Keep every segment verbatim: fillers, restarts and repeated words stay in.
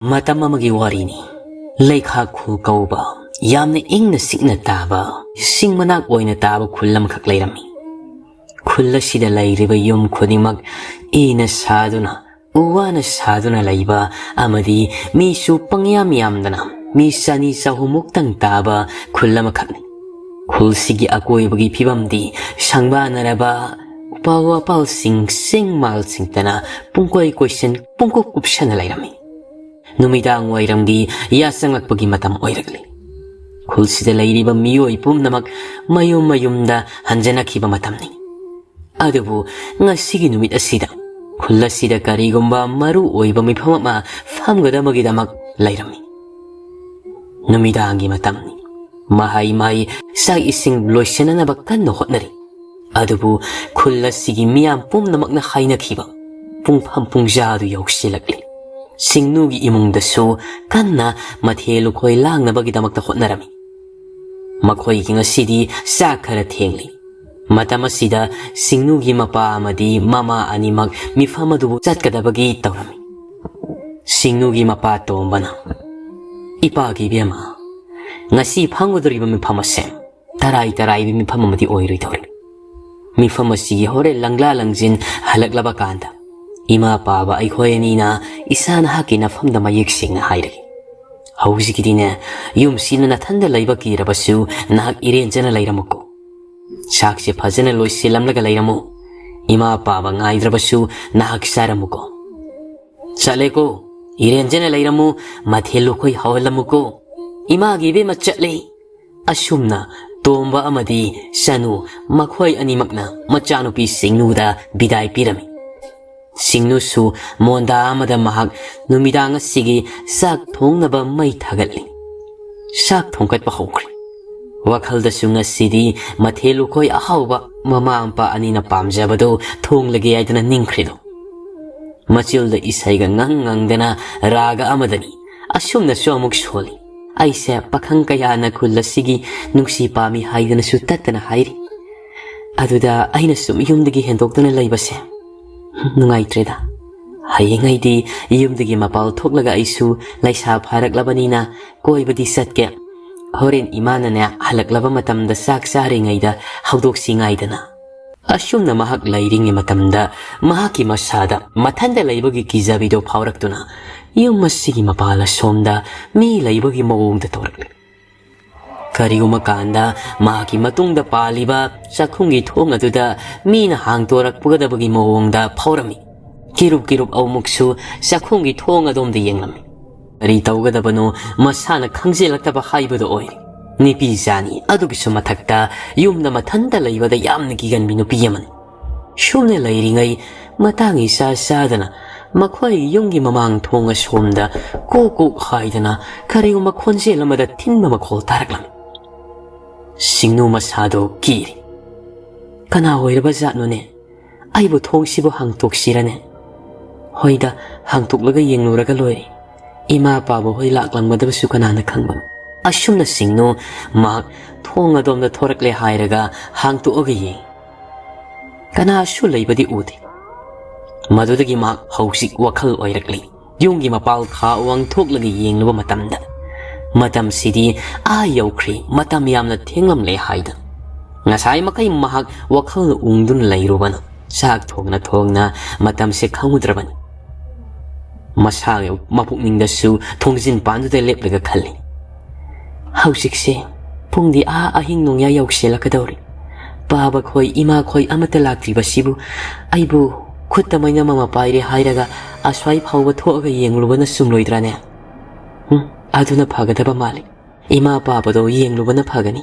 ꯃꯇꯝ ꯑꯃꯒꯤ ꯋꯥꯔꯤꯅꯤ꯫ ꯂꯩꯈꯥ ꯈꯨꯜ ꯀꯧꯕ ꯌꯥꯝꯅ ꯏꯪꯅ ꯆꯤꯛꯅ ꯇꯥꯕ, ꯁꯤꯡ ꯃꯅꯥꯛ ꯑꯣꯏꯅ ꯇꯥꯕ ꯈꯨꯜ ꯑꯃꯈꯛ ꯂꯩꯔꯝꯃꯤ꯫ ꯈꯨꯜ ꯑꯁꯤꯗ ꯂꯩꯔꯤꯕ ꯌꯨꯝ ꯈꯨꯗꯤꯡꯃꯛ ꯏꯅ ꯁꯥꯗꯨꯅ, ꯎ ꯋꯥꯅ ꯁꯥꯗꯨꯅ ꯂꯩꯕ ꯑꯃꯗꯤ ꯃꯤꯁꯨ ꯄꯪꯌꯥꯝ ꯌꯥꯝꯗꯅ ꯃꯤ ꯆꯅꯤ ꯆꯍꯨꯝꯃꯨꯛꯇꯪ ꯇꯥꯕ ꯈꯨꯜ ꯑꯃꯈꯛꯅꯤ꯫ ꯈꯨꯜꯁꯤꯒꯤ ꯑꯀꯣꯏꯕꯒꯤ ꯐꯤꯕꯝꯗꯤ ꯁꯪꯕꯥꯅꯔꯕ ꯎꯄꯥꯜ ꯋꯥꯄꯥꯜꯁꯤꯡ, ꯆꯤꯡ ꯃꯥꯜꯁꯤꯡꯇꯅ ꯄꯨꯡꯀꯣꯏ ꯀꯣꯏꯁꯟ, ꯄꯨꯡꯀꯨꯞ ꯀꯨꯞꯁꯟꯅ ꯂꯩꯔꯝꯃꯤ꯫ ꯅꯨꯃꯤꯗꯥꯡ ꯋꯥꯏꯔꯝꯒꯤ ꯌꯥꯆꯪꯉꯛꯄꯒꯤ ꯃꯇꯝ ꯑꯣꯏꯔꯛꯂꯤ꯫ ꯈꯨꯜꯁꯤꯗ ꯂꯩꯔꯤꯕ ꯃꯤꯑꯣꯏ ꯄꯨꯝꯅꯃꯛ ꯃꯌꯨꯝ ꯃꯌꯨꯝꯗ ꯍꯟꯖꯅꯈꯤꯕ ꯃꯇꯝꯅꯤ꯫ ꯑꯗꯨꯕꯨ ꯉꯁꯤꯒꯤ ꯅꯨꯃꯤꯠ ꯑꯁꯤꯗ ꯈꯨꯜ ꯑꯁꯤꯗ ꯀꯔꯤꯒꯨꯝꯕ ꯃꯔꯨ ꯑꯣꯏꯕ ꯃꯤꯐꯝ ꯑꯃ ꯐꯝꯒꯗꯕꯒꯤꯗꯃꯛ ꯂꯩꯔꯝꯃꯤ꯫ ꯅꯨꯃꯤꯗꯥꯡꯒꯤ ꯃꯇꯝꯅꯤ꯫ ꯃꯍꯩ ꯃꯍꯩ, ꯆꯥꯛ ꯏꯁꯤꯡ ꯂꯣꯏꯁꯤꯟꯅꯅꯕ ꯀꯟꯅ ꯍꯣꯠꯅꯔꯤ꯫ ꯑꯗꯨꯕꯨ ꯈꯨꯜ ꯑꯁꯤꯒꯤ ꯃꯤꯌꯥꯝ ꯄꯨꯝꯅꯃꯛꯅ ꯍꯥꯏꯅꯈꯤꯕ ꯄꯨꯡꯐꯝ ꯄꯨꯡꯖꯥꯗꯨ ꯌꯧꯁꯤꯜꯂꯛꯂꯤ꯫ ꯁꯤꯡꯅꯨꯒꯤ ꯏꯃꯨꯡꯗꯁꯨ ꯀꯟꯅ ꯃꯊꯦꯜ ꯂꯨꯀꯣꯏ ꯂꯥꯡꯅꯕꯒꯤꯗꯃꯛꯇ ꯍꯣꯠꯅꯔꯝꯃꯤ꯫ ꯃꯈꯣꯏꯒꯤ ꯉꯁꯤꯗꯤ ꯆꯥꯛ ꯈꯔ ꯊꯦꯡꯂꯤ꯫ ꯃꯇꯝ ꯑꯁꯤꯗ ꯁꯤꯡꯅꯨꯒꯤ ꯃꯄꯥ ꯑꯃꯗꯤ ꯃꯃꯥ ꯑꯅꯤꯃꯛ ꯃꯤꯐꯝ ꯑꯗꯨꯕꯨ ꯆꯠꯀꯗꯕꯒꯤ ꯇꯧꯔꯝꯃꯤ꯫ ꯁꯤꯡꯅꯨꯒꯤ ꯃꯄꯥ ꯇꯣꯝꯕꯅ, "ꯏꯄꯥꯒꯤ ꯏꯕꯦꯝꯃ, ꯉꯁꯤ ꯐꯝꯒꯗꯧꯔꯤꯕ ꯃꯤꯐꯝ ꯑꯁꯦ ꯇꯔꯥꯏ ꯇꯔꯥꯏꯕ ꯃꯤꯐꯝ ꯑꯃꯗꯤ ꯑꯣꯏꯔꯣꯏꯗꯧꯔꯤ꯫ ꯃꯤꯐꯝ ꯑꯁꯤꯒꯤ ꯍꯣꯔꯦꯟ ꯂꯪꯂꯥ ꯂꯪꯖꯤꯟ ꯍꯜꯂꯛꯂꯕ ꯀꯥꯟꯗ ꯏꯃꯥ ꯄꯥꯕ ꯑꯩꯈꯣꯏ ꯑꯅꯤꯅ ꯏꯁꯥ ꯅꯍꯥꯛꯀꯤ ꯅꯐꯝꯗ ꯃꯌꯦꯛ ꯁꯦꯡꯅ ꯍꯥꯏꯔꯒꯦ꯫ ꯍꯧꯖꯤꯛꯀꯤꯗꯤꯅꯦ, ꯌꯨꯝꯁꯤꯅ ꯅꯊꯟꯗ ꯂꯩꯕ ꯀꯤꯔꯕꯁꯨ ꯅꯍꯥꯛ ꯏꯔꯦꯟꯖꯅ ꯂꯩꯔꯝꯃꯨꯀꯣ꯫ ꯆꯥꯛꯁꯦ ꯐꯖꯅ ꯂꯣꯏꯁꯤꯜꯂꯝꯂꯒ ꯂꯩꯔꯝꯃꯨ꯫ ꯏꯃꯥ ꯄꯥꯕ ꯉꯥꯏꯗ꯭ꯔꯕꯁꯨ ꯅꯍꯥꯛ ꯆꯥꯔꯝꯃꯨꯀꯣ꯫ ꯆꯠꯂꯦꯀꯣ, ꯏꯔꯦꯟꯖꯅ ꯂꯩꯔꯝꯃꯨ, ꯃꯊꯦꯜ ꯂꯨꯀꯣꯏ ꯍꯧꯍꯜꯂꯝꯃꯨꯀꯣ꯫ ꯏꯃꯥꯒꯤ ꯏꯕꯦꯝꯃ ꯆꯠꯂꯦ꯫" ꯑꯁꯨꯝꯅ ꯇꯣꯝꯕ ꯑꯃꯗꯤ ꯆꯅꯨ, ꯃꯈꯣꯏ ꯑꯅꯤꯃꯛꯅ ꯃꯆꯥꯅꯨꯄꯤ ꯁꯤꯡꯅꯨꯗ ꯕꯤꯗꯥꯏ ꯄꯤꯔꯝꯃꯤ꯫ ꯁꯤꯡꯅꯨꯁꯨ ꯃꯣꯟꯗꯥ ꯑꯃꯗ ꯃꯍꯥꯛ ꯅꯨꯃꯤꯗꯥꯡ ꯑꯁꯤꯒꯤ ꯆꯥꯛ ꯊꯣꯡꯅꯕ ꯃꯩ ꯊꯥꯒꯠꯂꯤ꯫ ꯆꯥꯛ ꯊꯣꯡꯒꯠꯄ ꯍꯧꯈ꯭ꯔꯦ꯫ ꯋꯥꯈꯜꯗꯁꯨ ꯉꯁꯤꯗꯤ ꯃꯊꯦꯜ ꯂꯨꯀꯣꯏ ꯑꯍꯥꯎꯕ ꯃꯃꯥ ꯃꯄꯥ ꯑꯅꯤꯅ ꯄꯥꯝꯖꯕꯗꯨ ꯊꯣꯡꯂꯒꯦ ꯍꯥꯏꯗꯨꯅ ꯅꯤꯡꯈ꯭ꯔꯤꯗꯣ꯫ ꯃꯆꯤꯜꯗ ꯏꯁꯩꯒ ꯉꯪ ꯉꯪꯗꯅ ꯔꯥꯒ ꯑꯃꯗꯅꯤ꯫ ꯑꯁꯨꯝꯅꯁꯨ ꯑꯃꯨꯛ ꯁꯣꯜꯂꯤ꯫ "ꯑꯩꯁꯦ ꯄꯥꯈꯪ ꯀꯌꯥꯅ ꯈꯨꯜ ꯑꯁꯤꯒꯤ ꯅꯨꯡꯁꯤ ꯄꯥꯝꯃꯤ ꯍꯥꯏꯗꯅꯁꯨ ꯇꯠꯇꯅ ꯍꯥꯏꯔꯤ꯫ ꯑꯗꯨꯗ ꯑꯩꯅ ꯁꯨꯝ ꯌꯨꯝꯗꯒꯤ ꯍꯦꯟꯗꯣꯛꯇꯅ ꯂꯩꯕꯁꯦ ꯅꯨꯡꯉꯥꯏꯇ꯭ꯔꯦꯗ꯫ "ꯍꯌꯦꯡ ꯑꯩꯗꯤ ꯌꯨꯝꯗꯒꯤ ꯃꯄꯥꯜ ꯊꯣꯛꯂꯒ ꯑꯩꯁꯨ ꯂꯩꯁꯥ ꯐꯥꯔꯛꯂꯕꯅꯤꯅ ꯀꯣꯏꯕꯗꯤ ꯆꯠꯀꯦ꯫ ꯍꯣꯔꯦꯟ ꯏꯃꯥꯅꯅꯦ ꯍꯜꯂꯛꯂꯕ ꯃꯇꯝꯗ ꯆꯥꯛ ꯆꯥꯔꯤꯉꯩꯗ ꯍꯧꯗꯣꯛꯁꯤ ꯉꯥꯏꯗꯅ"꯫ ꯑꯁꯨꯝꯅ ꯃꯍꯥꯛ ꯂꯩꯔꯤꯉꯩ ꯃꯇꯝꯗ ꯃꯍꯥꯛꯀꯤ ꯃꯁꯥꯗ ꯃꯊꯟꯇ ꯂꯩꯕꯒꯤ ꯀꯤꯖꯕꯤꯗꯣ ꯐꯥꯎꯔꯛꯇꯨꯅ ꯌꯨꯝ ꯑꯁꯤꯒꯤ ꯃꯄꯥꯜ ꯑꯁꯣꯝꯗ ꯃꯤ ꯂꯩꯕꯒꯤ ꯃꯑꯣꯡꯗ ꯇꯧꯔꯛꯂꯤ꯫ ꯀꯔꯤꯒꯨꯝꯕ ꯀꯥꯟꯗ ꯃꯍꯥꯛꯀꯤ ꯃꯇꯨꯡꯗ ꯄꯥꯜꯂꯤꯕ ꯆꯥꯛꯈꯨꯝꯒꯤ ꯊꯣꯡ ꯑꯗꯨꯗ ꯃꯤꯅ ꯍꯥꯡꯗꯣꯔꯛꯄꯒꯗꯕꯒꯤ ꯃꯑꯣꯡꯗ ꯐꯥꯎꯔꯝꯃꯤ꯫ ꯀꯤꯔꯨꯞ ꯀꯤꯔꯨꯞ ꯑꯃꯨꯛꯁꯨ ꯆꯥꯛꯈꯨꯝꯒꯤ ꯊꯣꯡ ꯑꯗꯣꯝꯗ ꯌꯦꯡꯂꯝꯃꯤ꯫ ꯀꯔꯤ ꯇꯧꯒꯗꯕꯅꯣ ꯃꯁꯥꯅ ꯈꯪꯖꯤꯜꯂꯛꯇꯕ ꯍꯥꯏꯕꯗꯨ ꯑꯣꯏꯔꯤ꯫ ꯅꯨꯄꯤ ꯖꯥꯅꯤ ꯑꯗꯨꯒꯤꯁꯨ ꯃꯊꯛꯇ ꯌꯨꯝꯗ ꯃꯊꯟꯇ ꯂꯩꯕꯗ ꯌꯥꯝꯅ ꯀꯤꯒꯟꯕꯤ ꯅꯨꯄꯤ ꯑꯃꯅꯤ꯫ ꯁꯨꯝꯅ ꯂꯩꯔꯤꯉꯩ ꯃꯇꯥꯡ ꯏꯆꯥ ꯆꯥꯗꯅ ꯃꯈꯣꯏꯒꯤ ꯌꯨꯝꯒꯤ ꯃꯃꯥꯡ ꯊꯣꯡ ꯑꯁꯣꯝꯗ ꯀꯣꯛ ꯀꯣꯛ ꯍꯥꯏꯗꯅ ꯀꯔꯤꯒꯨꯝꯕ ꯈꯣꯟꯖꯦꯜ ꯑꯃꯗ ꯊꯤꯟꯕ ꯃꯈꯣꯜ ꯇꯥꯔꯛꯂꯝꯃꯤ꯫ ꯁꯤꯡꯅꯨ ꯃꯁꯥꯗꯣ ꯀꯤꯔꯤ꯫ "ꯀꯅꯥ ꯑꯣꯏꯔꯕ ꯖꯥꯠꯅꯣꯅꯦ? ꯑꯩꯕꯨ ꯊꯣꯡꯁꯤꯕꯨ ꯍꯥꯡꯇꯣꯛꯁꯤꯔꯅꯦ? ꯍꯣꯏꯗ, ꯍꯥꯡꯇꯣꯛꯂꯒ ꯌꯦꯡꯂꯨꯔꯒ ꯂꯣꯏꯔꯦ꯫ ꯏꯃꯥ ꯄꯥꯕ ꯍꯣꯏ ꯂꯥꯛꯂꯝꯒꯗꯕꯁꯨ ꯀꯅꯥꯅ ꯈꯪꯕꯅꯣ?" ꯑꯁꯨꯝꯅ ꯁꯤꯡꯅꯨ ꯃꯍꯥꯛ ꯊꯣꯡ ꯑꯗꯣꯝꯗ ꯊꯣꯔꯛꯂꯦ ꯍꯥꯏꯔꯒ ꯍꯥꯡꯇꯣꯛꯑꯒ ꯌꯦꯡ꯫ ꯀꯅꯥꯁꯨ ꯂꯩꯕꯗꯤ ꯎꯗꯦ꯫ ꯃꯗꯨꯗꯒꯤ ꯃꯍꯥꯛ ꯍꯧꯖꯤꯛ ꯋꯥꯈꯜ ꯑꯣꯏꯔꯛꯂꯤ꯫ ꯌꯨꯝꯒꯤ ꯃꯄꯥꯜ ꯈꯥ ꯋꯥꯡꯊꯣꯛꯂꯒ ꯌꯦꯡꯂꯨꯕ ꯃꯇꯝꯗ, ꯃꯇꯝꯁꯤꯗꯤ ꯑꯥ ꯌꯧꯈ꯭ꯔꯦ, ꯃꯇꯝ ꯌꯥꯝꯅ ꯊꯦꯡꯂꯝꯂꯦ ꯍꯥꯏꯗꯅ꯫ ꯉꯁꯥꯏ ꯃꯈꯩ ꯃꯍꯥꯛ ꯋꯥꯈꯜꯅ ꯎꯪꯗꯨꯅ ꯂꯩꯔꯨꯕꯅ ꯆꯥꯛ ꯊꯣꯡꯅ ꯊꯣꯡꯅ ꯃꯇꯝꯁꯦ ꯈꯪꯉꯨꯗ꯭ꯔꯕꯅꯤ꯫ ꯃꯁꯥꯒꯤ ꯃꯄꯨꯛꯅꯤꯡꯗꯁꯨ ꯊꯣꯡꯖꯤꯟ ꯄꯥꯟꯗꯨꯗ ꯂꯦꯞꯂꯒ ꯈꯜꯂꯤ, "ꯍꯧꯖꯤꯛꯁꯦ ꯄꯨꯡꯗꯤ ꯑꯥ ꯑꯍꯤꯡ ꯅꯣꯡꯌꯥꯏ ꯌꯧꯁꯤꯜꯂꯛꯀꯗꯧꯔꯤ꯫ ꯄꯥꯕ ꯈꯣꯏ, ꯏꯃꯥ ꯈꯣꯏ ꯑꯃꯠꯇ ꯂꯥꯛꯇ꯭ꯔꯤꯕꯁꯤꯕꯨ ꯑꯩꯕꯨ ꯈꯨꯠꯇ ꯃꯩꯅꯝ ꯑꯃ ꯄꯥꯏꯔꯦ ꯍꯥꯏꯔꯒ ꯑꯁ꯭ꯋꯥꯏ ꯐꯥꯎꯕ ꯊꯣꯛꯑꯒ ꯌꯦꯡꯂꯨꯕꯅ ꯆꯨꯝꯂꯣꯏꯗ꯭ꯔꯥꯅꯦ? ꯎꯝ, ꯑꯗꯨꯅ ꯐꯒꯗꯕ ꯃꯥꯜꯂꯤ꯫ ꯏꯃꯥ ꯄꯥꯕꯗꯣ ꯌꯦꯡꯂꯨꯕꯅ ꯐꯒꯅꯤ"꯫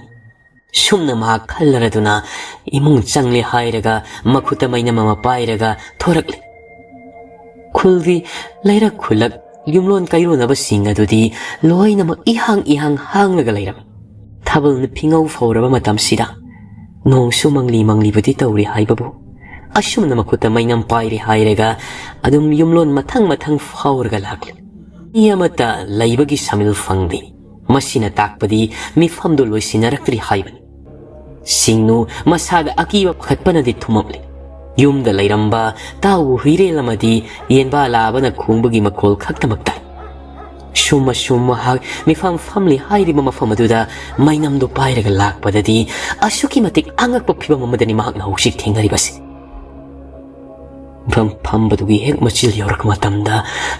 ꯁꯨꯝꯅ ꯃꯍꯥꯛ ꯈꯜꯂꯔꯗꯨꯅ ꯏꯃꯨꯡ ꯆꯪꯂꯦ ꯍꯥꯏꯔꯒ ꯃꯈꯨꯠꯇ ꯃꯩꯅꯝ ꯑꯃ ꯄꯥꯏꯔꯒ ꯊꯣꯔꯛꯂꯦ꯫ ꯈꯨꯜꯒꯤ ꯂꯩꯔꯛ ꯈꯨꯜꯂꯛ ꯌꯨꯝꯂꯣꯟ ꯀꯩꯔꯣꯟꯅꯕꯁꯤꯡ ꯑꯗꯨꯗꯤ ꯂꯣꯏꯅꯃꯛ ꯏꯍꯥꯡ ꯏꯍꯥꯡ ꯍꯥꯡꯂꯒ ꯂꯩꯔꯝꯃꯤ꯫ ꯊꯥꯕꯜꯅ ꯐꯤꯉꯧ ꯐꯧꯔꯕ ꯃꯇꯝꯁꯤꯗ ꯅꯣꯡꯁꯨ ꯃꯪꯂꯤ ꯃꯪꯂꯤꯕꯨꯗꯤ ꯇꯧꯔꯤ ꯍꯥꯏꯕꯕꯨ, ꯑꯁꯨꯝꯅ ꯃꯈꯨꯠꯇ ꯃꯩꯅꯝ ꯄꯥꯏꯔꯦ ꯍꯥꯏꯔꯒ ꯑꯗꯨꯝ ꯌꯨꯝꯂꯣꯟ ꯃꯊꯪ ꯃꯊꯪ ꯐꯥꯎꯔꯒ ꯂꯥꯛꯂꯤ꯫ ꯃꯤ ꯑꯃꯠꯇ ꯂꯩꯕꯒꯤ ꯁꯃꯤꯜ ꯐꯪꯗꯦ꯫ ꯃꯁꯤꯅ ꯇꯥꯛꯄꯗꯤ ꯃꯤꯐꯝꯗꯨ ꯂꯣꯏꯁꯤꯟꯅꯔꯛꯇ꯭ꯔꯤ ꯍꯥꯏꯕꯅꯤ꯫ ꯁꯤꯡꯅꯨ ꯃꯁꯥꯗ ꯑꯀꯤꯕ ꯄꯥꯈꯠꯄꯅꯗꯤ ꯊꯨꯝꯃꯛꯂꯤ꯫ ꯌꯨꯝꯗ ꯂꯩꯔꯝꯕ ꯇꯥꯎ ꯍꯨꯏꯔꯦꯜ ꯑꯃꯗꯤ ꯌꯦꯟꯕꯥ ꯂꯥꯕꯅ ꯈꯣꯡꯕꯒꯤ ꯃꯈꯣꯜ ꯈꯛꯇꯃꯛ ꯇꯥꯏ꯫ ꯁꯨꯝ ꯑꯁꯨꯝ ꯃꯍꯥꯛ ꯃꯤꯐꯝ ꯐꯝꯂꯤ ꯍꯥꯏꯔꯤꯕ ꯃꯐꯝ ꯑꯗꯨꯗ ꯃꯩꯅꯝꯗꯨ ꯄꯥꯏꯔꯒ ꯂꯥꯛꯄꯗꯗꯤ ꯑꯁꯨꯛꯀꯤ ꯃꯇꯤꯛ ꯑꯉꯛꯄ ꯐꯤꯕꯝ ꯑꯃꯗꯅꯤ ꯃꯍꯥꯛꯅ ꯍꯧꯖꯤꯛ ꯊꯦꯡꯅꯔꯤꯕꯁꯤ꯫ ꯃꯤꯐꯝ ꯐꯝꯕꯗꯨꯒꯤ ꯍꯦꯛ ꯃꯆꯤꯜ ꯌꯧꯔꯛꯄ ꯃꯇꯝꯗ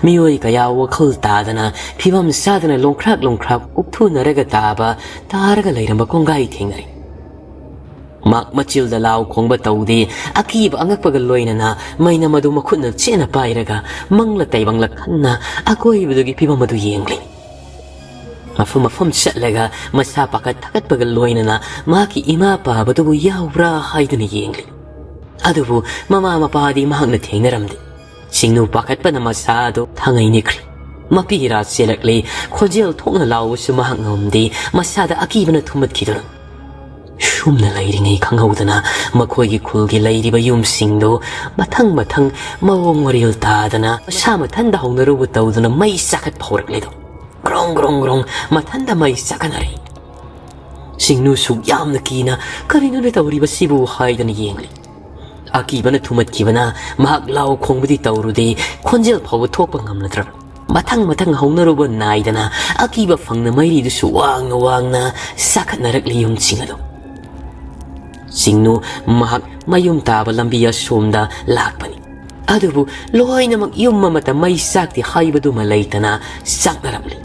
ꯃꯤꯑꯣꯏ ꯀꯌꯥ ꯋꯥꯈꯜ ꯇꯥꯗꯅ ꯐꯤꯕꯝ ꯆꯥꯗꯅ ꯂꯣꯡꯈ꯭ꯔꯥꯛ ꯂꯣꯡꯈ꯭ꯔꯥꯛ ꯎꯛꯊꯨꯅꯔꯒ ꯇꯥꯕ ꯇꯥꯔꯒ ꯂꯩꯔꯝꯕ ꯀꯣꯡꯒꯥꯏ ꯊꯦꯡꯅꯔꯦ꯫ ꯃꯍꯥꯛ ꯃꯆꯤꯜꯗ ꯂꯥꯎ ꯈꯣꯡꯕ ꯇꯧꯗꯦ, ꯑꯀꯤꯕ ꯑꯉꯛꯄꯒ ꯂꯣꯏꯅꯅ ꯃꯩꯅꯝ ꯑꯗꯨ ꯃꯈꯨꯠꯅ ꯆꯦꯠꯅ ꯄꯥꯏꯔꯒ ꯃꯪꯂ ꯇꯥꯏꯕꯪꯂ ꯈꯟꯅ ꯑꯀꯣꯏꯕꯗꯨꯒꯤ ꯐꯤꯕꯝ ꯑꯗꯨ ꯌꯦꯡꯂꯤ꯫ ꯃꯐꯝ ꯃꯐꯝ ꯆꯠꯂꯒ ꯃꯁꯥ ꯄꯥꯈꯠ ꯊꯀꯠꯄꯒ ꯂꯣꯏꯅꯅ ꯃꯍꯥꯛꯀꯤ ꯏꯃꯥ ꯄꯥꯕꯗꯨꯕꯨ ꯌꯥꯎꯕ꯭ꯔꯥ ꯍꯥꯏꯗꯨꯅ ꯌꯦꯡꯂꯤ꯫ ꯑꯗꯨꯕꯨ ꯃꯃꯥ ꯃꯄꯥꯗꯤ ꯃꯍꯥꯛꯅ ꯊꯦꯡꯅꯔꯝꯗꯦ꯫ ꯁꯤꯡꯅꯨ ꯄꯥꯈꯠꯄꯅ ꯃꯁꯥ ꯑꯗꯨ ꯊꯥꯡꯉꯩ ꯅꯤꯛꯈ꯭ꯔꯦ꯫ ꯃꯄꯤ ꯏꯔꯥ ꯆꯦꯜꯂꯛꯂꯦ꯫ ꯈꯣꯟꯖꯦꯜ ꯊꯣꯛꯅ ꯂꯥꯎꯕꯁꯨ ꯃꯍꯥꯛ ꯉꯝꯗꯦ꯫ ꯃꯁꯥꯗ ꯑꯀꯤꯕꯅ ꯊꯨꯝꯃꯠꯈꯤꯗꯨꯅ ꯁꯨꯝꯅ ꯂꯩꯔꯤꯉꯩ ꯈꯪꯍꯧꯗꯅ ꯃꯈꯣꯏꯒꯤ ꯈꯨꯜꯒꯤ ꯂꯩꯔꯤꯕ ꯌꯨꯝꯁꯤꯡꯗꯨ ꯃꯊꯪ ꯃꯊꯪ ꯃꯑꯣꯡ ꯃꯔꯤꯜ ꯇꯥꯗꯅ ꯃꯁꯥ ꯃꯊꯟꯗ ꯍꯧꯅꯔꯨꯕ ꯇꯧꯗꯨꯅ ꯃꯩ ꯆꯥꯈꯠꯄ ꯍꯧꯔꯛꯂꯦꯗꯣ꯫ ꯒ꯭ꯔꯣꯡ ꯒ꯭ꯔꯣꯡ ꯒ꯭ꯔꯣꯡ ꯃꯊꯟꯗ ꯃꯩ ꯆꯥꯈꯠꯅꯔꯛꯏ꯫ ꯁꯤꯡꯅꯨ ꯁꯨꯛ ꯌꯥꯝꯅ ꯀꯤꯅ "ꯀꯔꯤꯅꯣꯅꯦ ꯇꯧꯔꯤꯕꯁꯤꯕꯨ?" ꯍꯥꯏꯗꯅ ꯌꯦꯡꯂꯤ꯫ ꯑꯀꯤꯕꯅ ꯊꯨꯝꯃꯠꯈꯤꯕꯅ ꯃꯍꯥꯛ ꯂꯥꯎ ꯈꯣꯡꯕꯗꯤ ꯇꯧꯔꯨꯗꯦ, ꯈꯣꯟꯖꯦꯜ ꯐꯥꯎꯕ ꯊꯣꯛꯄ ꯉꯝꯂꯗ꯭ꯔꯕ꯫ ꯃꯊꯪ ꯃꯊꯪ ꯍꯧꯅꯔꯨꯕ ꯅꯥꯏꯗꯅ ꯑꯀꯤꯕ ꯐꯪꯅ ꯃꯩꯔꯤꯗꯨꯁꯨ ꯋꯥꯡꯅ ꯋꯥꯡꯅ ꯆꯥꯈꯠꯅꯔꯛꯂꯤ ꯌꯨꯝꯁꯤꯡ ꯑꯗꯨ꯫ ꯁꯤꯡꯅꯨ ꯃꯍꯥꯛ ꯃꯌꯨꯝ ꯇꯥꯕ ꯂꯝꯕꯤ ꯑꯁꯣꯝꯗ ꯂꯥꯛꯄꯅꯤ꯫ ꯑꯗꯨꯕꯨ ꯂꯣꯏꯅꯃꯛ ꯌꯨꯝ ꯑꯃꯠꯇ ꯃꯩ ꯆꯥꯛꯇꯦ ꯍꯥꯏꯕꯗꯨꯃ ꯂꯩꯇꯅ ꯆꯥꯛꯅꯔꯝꯂꯤ꯫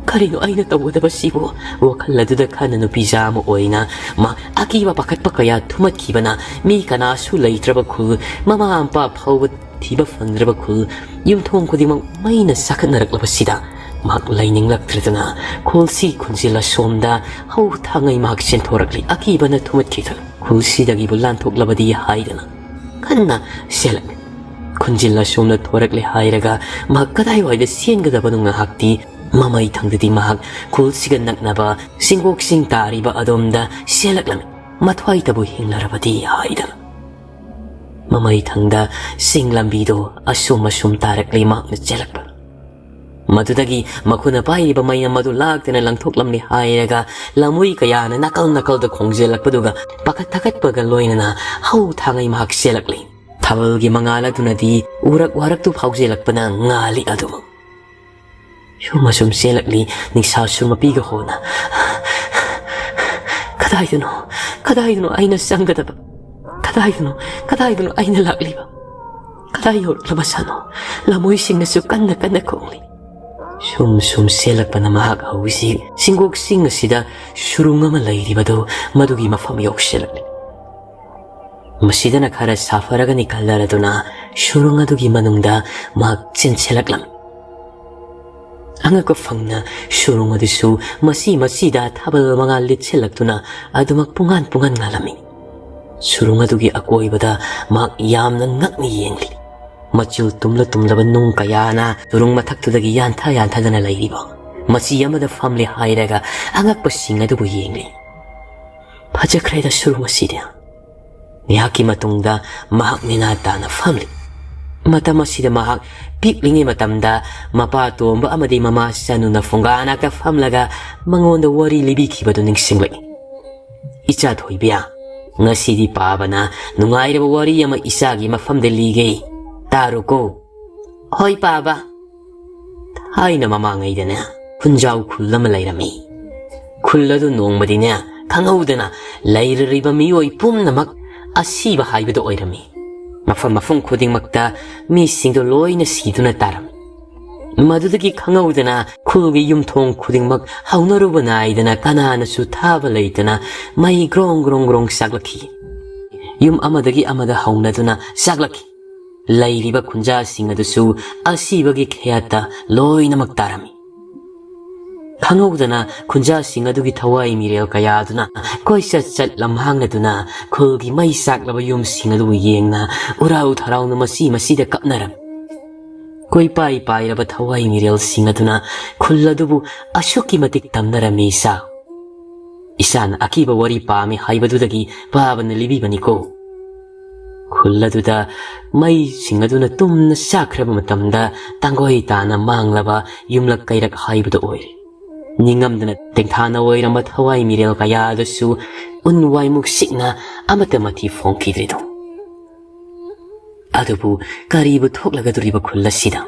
"ꯀꯔꯤꯅꯣ ꯑꯩꯅ ꯇꯧꯒꯗꯕꯁꯤꯕꯨ?" ꯋꯥꯈꯜ ꯑꯗꯨꯗ ꯈꯟꯅ ꯅꯨꯄꯤꯖꯥ ꯑꯃ ꯑꯣꯏꯅ ꯃꯥ ꯑꯀꯤꯕ ꯄꯥꯈꯠꯄ ꯀꯌꯥ ꯊꯨꯝꯃꯠꯈꯤꯕꯅ ꯃꯤ ꯀꯅꯥꯁꯨ ꯂꯩꯇ꯭ꯔꯕ ꯈꯨꯜ, ꯃꯃꯥ ꯃꯄꯥ ꯐꯥꯎꯕ ꯊꯤꯕ ꯐꯪꯗ꯭ꯔꯕ ꯈꯨꯜ, ꯌꯨꯝꯊꯣꯡ ꯈꯨꯗꯤꯡꯃꯛ ꯃꯩꯅ ꯆꯥꯈꯠꯅꯔꯛꯂꯕꯁꯤꯗ ꯃꯍꯥꯛ ꯂꯩꯅꯤꯡꯂꯛꯇ꯭ꯔꯗꯅ ꯈꯨꯜꯁꯤ ꯈꯨꯟꯖꯤꯜ ꯑꯁꯣꯝꯗ ꯍꯧ ꯊꯥꯡꯉꯩ ꯃꯍꯥꯛ ꯆꯦꯟꯊꯣꯔꯛꯂꯤ꯫ ꯑꯀꯤꯕꯅ ꯊꯨꯝꯃꯠꯈꯤꯗꯅ ꯈꯨꯜꯁꯤꯗꯒꯤꯕꯨ ꯂꯥꯟꯊꯣꯛꯂꯕꯗꯤ ꯍꯥꯏꯗꯅ ꯀꯟꯅ ꯆꯦꯜꯂꯛꯂꯤ꯫ ꯈꯨꯟꯖꯤꯜ ꯑꯁꯣꯝꯗ ꯊꯣꯔꯛꯂꯦ ꯍꯥꯏꯔꯒ ꯃꯍꯥꯛ ꯀꯗꯥꯏꯋꯥꯏꯗ ꯆꯦꯟꯒꯗꯕꯅꯣ ꯉꯥꯏꯍꯥꯛꯇꯤ ꯃꯃꯩ ꯊꯪꯗꯗꯤ ꯃꯍꯥꯛ ꯈꯨꯜꯁꯤꯒ ꯅꯛꯅꯕ ꯆꯤꯡꯒꯣꯛꯁꯤꯡ ꯇꯥꯔꯤꯕ ꯑꯗꯣꯝꯗ ꯆꯦꯜꯂꯛꯂꯝꯃꯤ꯫ ꯃꯊ꯭ꯋꯥꯏꯇꯕꯨ ꯍꯤꯡꯂꯔꯕꯗꯤ ꯍꯥꯏꯗꯅ ꯃꯃꯩ ꯊꯪꯗ ꯆꯤꯡ ꯂꯝꯕꯤꯗꯣ ꯑꯁꯨꯝ ꯑꯁꯨꯝ ꯇꯥꯔꯛꯂꯤ ꯃꯍꯥꯛꯅ ꯆꯦꯜꯂꯛꯄ꯫ ꯃꯗꯨꯗꯒꯤ ꯃꯈꯨꯠꯅ ꯄꯥꯏꯔꯤꯕ ꯃꯩꯅꯝ ꯑꯗꯨ ꯂꯥꯛꯇꯅ ꯂꯪꯊꯣꯛꯂꯝꯂꯦ ꯍꯥꯏꯔꯒ ꯂꯝꯍꯨꯏ ꯀꯌꯥꯅ ꯅꯥꯀꯜ ꯅꯥꯀꯜꯗ ꯈꯣꯡꯖꯦꯜꯂꯛꯄꯗꯨꯒ ꯄꯥꯈꯠ ꯊꯥꯀꯠꯄꯒ ꯂꯣꯏꯅꯅ ꯍꯧ ꯊꯥꯡꯉꯩ ꯃꯍꯥꯛ ꯆꯦꯜꯂꯛꯂꯤ꯫ ꯊꯥꯕꯜꯒꯤ ꯃꯉꯥꯜ ꯑꯗꯨꯅꯗꯤ ꯎꯔꯛ ꯋꯥꯔꯛꯇꯨ ꯐꯥꯎꯖꯦꯜꯂꯛꯄꯅ ꯉꯥꯜꯂꯤ ꯑꯗꯨꯕꯨ꯫ ꯁꯨꯝ ꯑꯁꯨꯝ ꯆꯦꯜꯂꯛꯂꯤ ꯅꯤꯡꯁꯥ ꯁꯨꯔꯃꯄꯤꯒ ꯍꯣꯅ꯫ "ꯀꯗꯥꯏꯗꯅꯣ, ꯀꯗꯥꯏꯗꯅꯣ ꯑꯩꯅ ꯆꯪꯒꯗꯕ? ꯀꯗꯥꯏꯗꯅꯣ, ꯀꯗꯥꯏꯗꯅꯣ ꯑꯩꯅ ꯂꯥꯛꯂꯤꯕ? ꯀꯗꯥꯏ ꯌꯧꯔꯛꯂꯕ ꯁꯥꯅꯣ?" ꯂꯝꯍꯨꯏꯁꯤꯡꯅꯁꯨ ꯀꯟꯅ ꯀꯟꯅ ꯈꯣꯡꯂꯤ꯫ ꯁꯨꯝ ꯁꯨꯝ ꯆꯦꯜꯂꯛꯄꯅ ꯃꯍꯥꯛ ꯍꯧꯖꯤꯛ ꯆꯤꯡꯒꯣꯛ ꯆꯤꯡ ꯑꯁꯤꯗ ꯁꯨꯔꯨꯡ ꯑꯃ ꯂꯩꯔꯤꯕꯗꯨ ꯃꯗꯨꯒꯤ ꯃꯐꯝ ꯌꯧꯁꯤꯜꯂꯛꯂꯤ꯫ ꯃꯁꯤꯗꯅ ꯈꯔ ꯁꯥꯐꯔꯒꯅꯤ ꯈꯜꯂꯔꯗꯨꯅ ꯁꯨꯔꯨꯡ ꯑꯗꯨꯒꯤ ꯃꯅꯨꯡꯗ ꯃꯍꯥꯛ ꯆꯦꯟꯁꯤꯜꯂꯛꯂꯝꯃꯤ꯫ ꯑꯉꯛꯄ ꯐꯪꯅ ꯁꯨꯔꯨꯡ ꯑꯗꯨꯁꯨ ꯃꯆꯤ ꯃꯆꯤꯗ ꯊꯥꯕꯜ ꯃꯉꯥꯜ ꯂꯤꯠꯁꯤꯜꯂꯛꯇꯨꯅ ꯑꯗꯨꯃꯛ ꯄꯨꯡꯉꯥꯟ ꯄꯨꯡꯉꯥꯟ ꯉꯥꯜꯂꯝꯃꯤ꯫ ꯁꯨꯔꯨꯡ ꯑꯗꯨꯒꯤ ꯑꯀꯣꯏꯕꯗ ꯃꯍꯥꯛ ꯌꯥꯝꯅ ꯉꯛꯅ ꯌꯦꯡꯂꯤ꯫ ꯃꯆꯨ ꯇꯨꯝꯂ ꯇꯨꯝꯂꯕ ꯅꯨꯡ ꯀꯌꯥꯅ ꯁꯨꯔꯨꯡ ꯃꯊꯛꯇꯨꯗꯒꯤ ꯌꯥꯟꯊ ꯌꯥꯟꯊꯗꯅ ꯂꯩꯔꯤꯕ ꯃꯆꯤ ꯑꯃꯗ ꯐꯝꯂꯦ ꯍꯥꯏꯔꯒ ꯑꯉꯛꯄꯁꯤꯡ ꯑꯗꯨꯕꯨ ꯌꯦꯡꯂꯤ꯫ ꯐꯖꯈ꯭ꯔꯦꯗ ꯁꯨꯔꯨꯡ ꯑꯁꯤꯗꯤ꯫ ꯉꯥꯏꯍꯥꯛꯀꯤ ꯃꯇꯨꯡꯗ ꯃꯍꯥꯛ ꯅꯦꯅꯥ ꯇꯥꯅ ꯐꯝꯂꯤ꯫ ꯃꯇꯝ ꯑꯁꯤꯗ ꯃꯍꯥꯛ ꯄꯤꯛꯂꯤꯉꯩ ꯃꯇꯝꯗ ꯃꯄꯥ ꯇꯣꯝꯕ ꯑꯃꯗꯤ ꯃꯃꯥ ꯆꯅꯨꯅ ꯐꯨꯡꯒꯥ ꯅꯥꯀ ꯐꯝꯂꯒ ꯃꯉꯣꯟꯗ ꯋꯥꯔꯤ ꯂꯤꯕꯤꯈꯤꯕꯗꯨ ꯅꯤꯡꯁꯤꯡꯂꯛꯏ꯫ "ꯏꯆꯥ ꯊꯣꯏꯕꯤ, ꯉꯁꯤꯗꯤ ꯄꯥꯕꯅ ꯅꯨꯡꯉꯥꯏꯔꯕ ꯋꯥꯔꯤ ꯑꯃ ꯏꯆꯥꯒꯤ ꯃꯐꯝꯗ ꯂꯤꯒꯦ, ꯇꯥꯔꯨꯀꯣ꯫" "ꯍꯣꯏ ꯄꯥꯕ꯫" ꯊꯥꯏꯅ ꯃꯃꯥꯡꯉꯩꯗꯅꯦ ꯈꯨꯟꯖꯥꯎ ꯈꯨꯜ ꯑꯃ ꯂꯩꯔꯝꯃꯤ꯫ ꯈꯨꯜ ꯑꯗꯨ ꯅꯣꯡꯃꯗꯤꯅꯦ ꯈꯪꯍꯧꯗꯅ ꯂꯩꯔꯔꯤꯕ ꯃꯤꯑꯣꯏ ꯄꯨꯝꯅꯃꯛ ꯑꯁꯤꯕ ꯍꯥꯏꯕꯗꯨ ꯑꯣꯏꯔꯝꯃꯤ꯫ ꯃꯐꯝ ꯃꯐꯝ ꯈꯨꯗꯤꯡꯃꯛꯇ ꯃꯤꯁꯤꯡꯗꯨ ꯂꯣꯏꯅ ꯁꯤꯗꯨꯅ ꯇꯥꯔꯝꯃꯤ꯫ ꯃꯗꯨꯗꯒꯤ ꯈꯪꯍꯧꯗꯅ ꯈꯨꯜꯒꯤ ꯌꯨꯝꯊꯣꯡ ꯈꯨꯗꯤꯡꯃꯛ ꯍꯧꯅꯔꯨꯕ ꯅꯥꯏꯗꯅ ꯀꯅꯥꯅꯁꯨ ꯊꯥꯕ ꯂꯩꯇꯅ ꯃꯩ ꯒ꯭ꯔꯣꯡ ꯒ꯭ꯔꯣꯡ ꯒ꯭ꯔꯣꯡ ꯆꯥꯛꯂꯛꯈꯤ꯫ ꯌꯨꯝ ꯑꯃꯗꯒꯤ ꯑꯃꯗ ꯍꯧꯅꯗꯨꯅ ꯆꯥꯛꯂꯛꯈꯤ꯫ ꯂꯩꯔꯤꯕ ꯈꯨꯟꯖꯥꯁꯤꯡ ꯑꯗꯨꯁꯨ ꯑꯁꯤꯕꯒꯤ ꯈꯌꯥꯠꯇ ꯂꯣꯏꯅꯃꯛ ꯇꯥꯔꯝꯃꯤ꯫ ꯈꯪꯍꯧꯗꯅ ꯈꯨꯟꯖꯥꯁꯤꯡ ꯑꯗꯨꯒꯤ ꯊꯋꯥꯏ ꯃꯤꯔꯦꯜ ꯀꯌꯥ ꯑꯗꯨꯅ ꯀꯣꯏꯆꯠ ꯆꯠ ꯂꯝꯍꯥꯡꯅꯗꯨꯅ ꯈꯨꯜꯒꯤ ꯃꯩ ꯆꯥꯛꯂꯕ ꯌꯨꯝꯁꯤꯡ ꯑꯗꯨꯕꯨ ꯌꯦꯡꯅ ꯎꯔꯥꯎ ꯊꯔꯥꯎꯅ ꯃꯁꯤ ꯃꯁꯤꯗ ꯀꯞꯅꯔꯝꯃꯤ꯫ ꯀꯣꯏꯄꯥꯏ ꯄꯥꯏꯔꯕ ꯊꯋꯥꯏ ꯃꯤꯔꯦꯜꯁꯤꯡ ꯑꯗꯨꯅ ꯈꯨꯜ ꯑꯗꯨꯕꯨ ꯑꯁꯨꯛꯀꯤ ꯃꯇꯤꯛ ꯇꯝꯅꯔꯝꯃꯤ ꯏꯆꯥ꯫ ꯏꯆꯥꯅ ꯑꯀꯤꯕ ꯋꯥꯔꯤ ꯄꯥꯝꯃꯤ ꯍꯥꯏꯕꯗꯨꯗꯒꯤ ꯄꯥꯕꯅ ꯂꯤꯕꯤꯕꯅꯤꯀꯣ꯫ ꯈꯨꯜ ꯑꯗꯨꯗ ꯃꯩꯁꯤꯡ ꯑꯗꯨꯅ ꯇꯨꯝꯅ ꯆꯥꯛꯈ꯭ꯔꯕ ꯃꯇꯝꯗ ꯇꯥꯡꯒꯣꯏ ꯇꯥꯅ ꯃꯥꯡꯂꯕ ꯌꯨꯝꯂꯛ ꯀꯩꯔꯛ ꯍꯥꯏꯕꯗꯨ ꯑꯣꯏꯔꯦ꯫ ꯅꯤꯡꯉꯝꯗꯅ ꯇꯦꯡꯊꯥꯅ ꯑꯣꯏꯔꯝꯕ ꯊꯋꯥꯏ ꯃꯤꯔꯦꯜ ꯀꯌꯥ ꯑꯗꯨꯁꯨ ꯎꯟ ꯋꯥꯏꯃꯨꯛ ꯁꯤꯛꯅ ꯑꯃꯠꯇ ꯃꯊꯤ ꯐꯣꯡꯈꯤꯗ꯭ꯔꯤꯗꯣ꯫ ꯑꯗꯨꯕꯨ ꯀꯔꯤꯕꯨ ꯊꯣꯛꯂꯒꯗꯣꯔꯤꯕ ꯈꯨꯜ ꯑꯁꯤꯗ?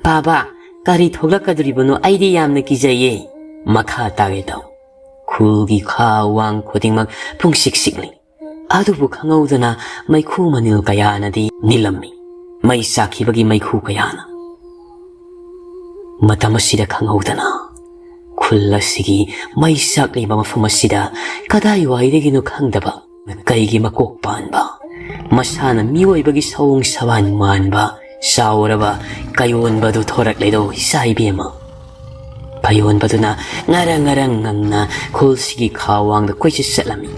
"ꯕꯥꯕꯥ, ꯀꯔꯤ ꯊꯣꯛꯂꯛꯀꯗꯣꯔꯤꯕꯅꯣ? ꯑꯩꯗꯤ ꯌꯥꯝꯅ ꯀꯤꯖꯩꯌꯦ꯫ ꯃꯈꯥ ꯇꯥꯒꯦ ꯇꯧ꯫" ꯈꯨꯜꯒꯤ ꯈꯥ ꯋꯥꯡ ꯈꯨꯗꯤꯡꯃꯛ ꯄꯨꯡꯁꯤꯛ ꯁꯤꯛꯂꯤ꯫ ꯑꯗꯨꯕꯨ ꯈꯪꯍꯧꯗꯅ ꯃꯩꯈꯨ ꯃꯅꯤꯜ ꯀꯌꯥꯅꯗꯤ ꯅꯤꯜꯂꯝꯃꯤ꯫ ꯃꯩ ꯆꯥꯛꯈꯤꯕꯒꯤ ꯃꯩꯈꯨ ꯀꯌꯥꯅ꯫ ꯃꯇꯝ ꯑꯁꯤꯗ ꯈꯪꯍꯧꯗꯅ ꯈꯨꯜ ꯑꯁꯤꯒꯤ ꯃꯩ ꯆꯥꯛꯂꯤꯕ ꯃꯐꯝ ꯑꯁꯤꯗ ꯀꯗꯥꯏꯋꯥꯏꯗꯒꯤꯅꯣ ꯈꯪꯗꯕ, ꯀꯩꯒꯤ ꯃꯀꯣꯛ ꯄꯥꯟꯕ, ꯃꯁꯥꯅ ꯃꯤꯑꯣꯏꯕꯒꯤ ꯁꯑꯣꯡ ꯁꯋꯥꯟ ꯃꯥꯟꯕ ꯆꯥꯎꯔꯕ ꯀꯌꯣꯟꯕꯗꯨ ꯊꯣꯔꯛꯂꯦꯗꯣ, ꯏꯆꯥ ꯏꯕꯦꯝꯃ꯫ ꯀꯌꯣꯟꯕꯗꯨꯅ ꯉꯔꯪ ꯉꯔꯪ ꯉꯪꯅ ꯈꯨꯜꯁꯤꯒꯤ ꯈꯥ ꯋꯥꯡꯗ ꯀꯣꯏꯆꯠ ꯆꯠꯂꯝꯃꯤ꯫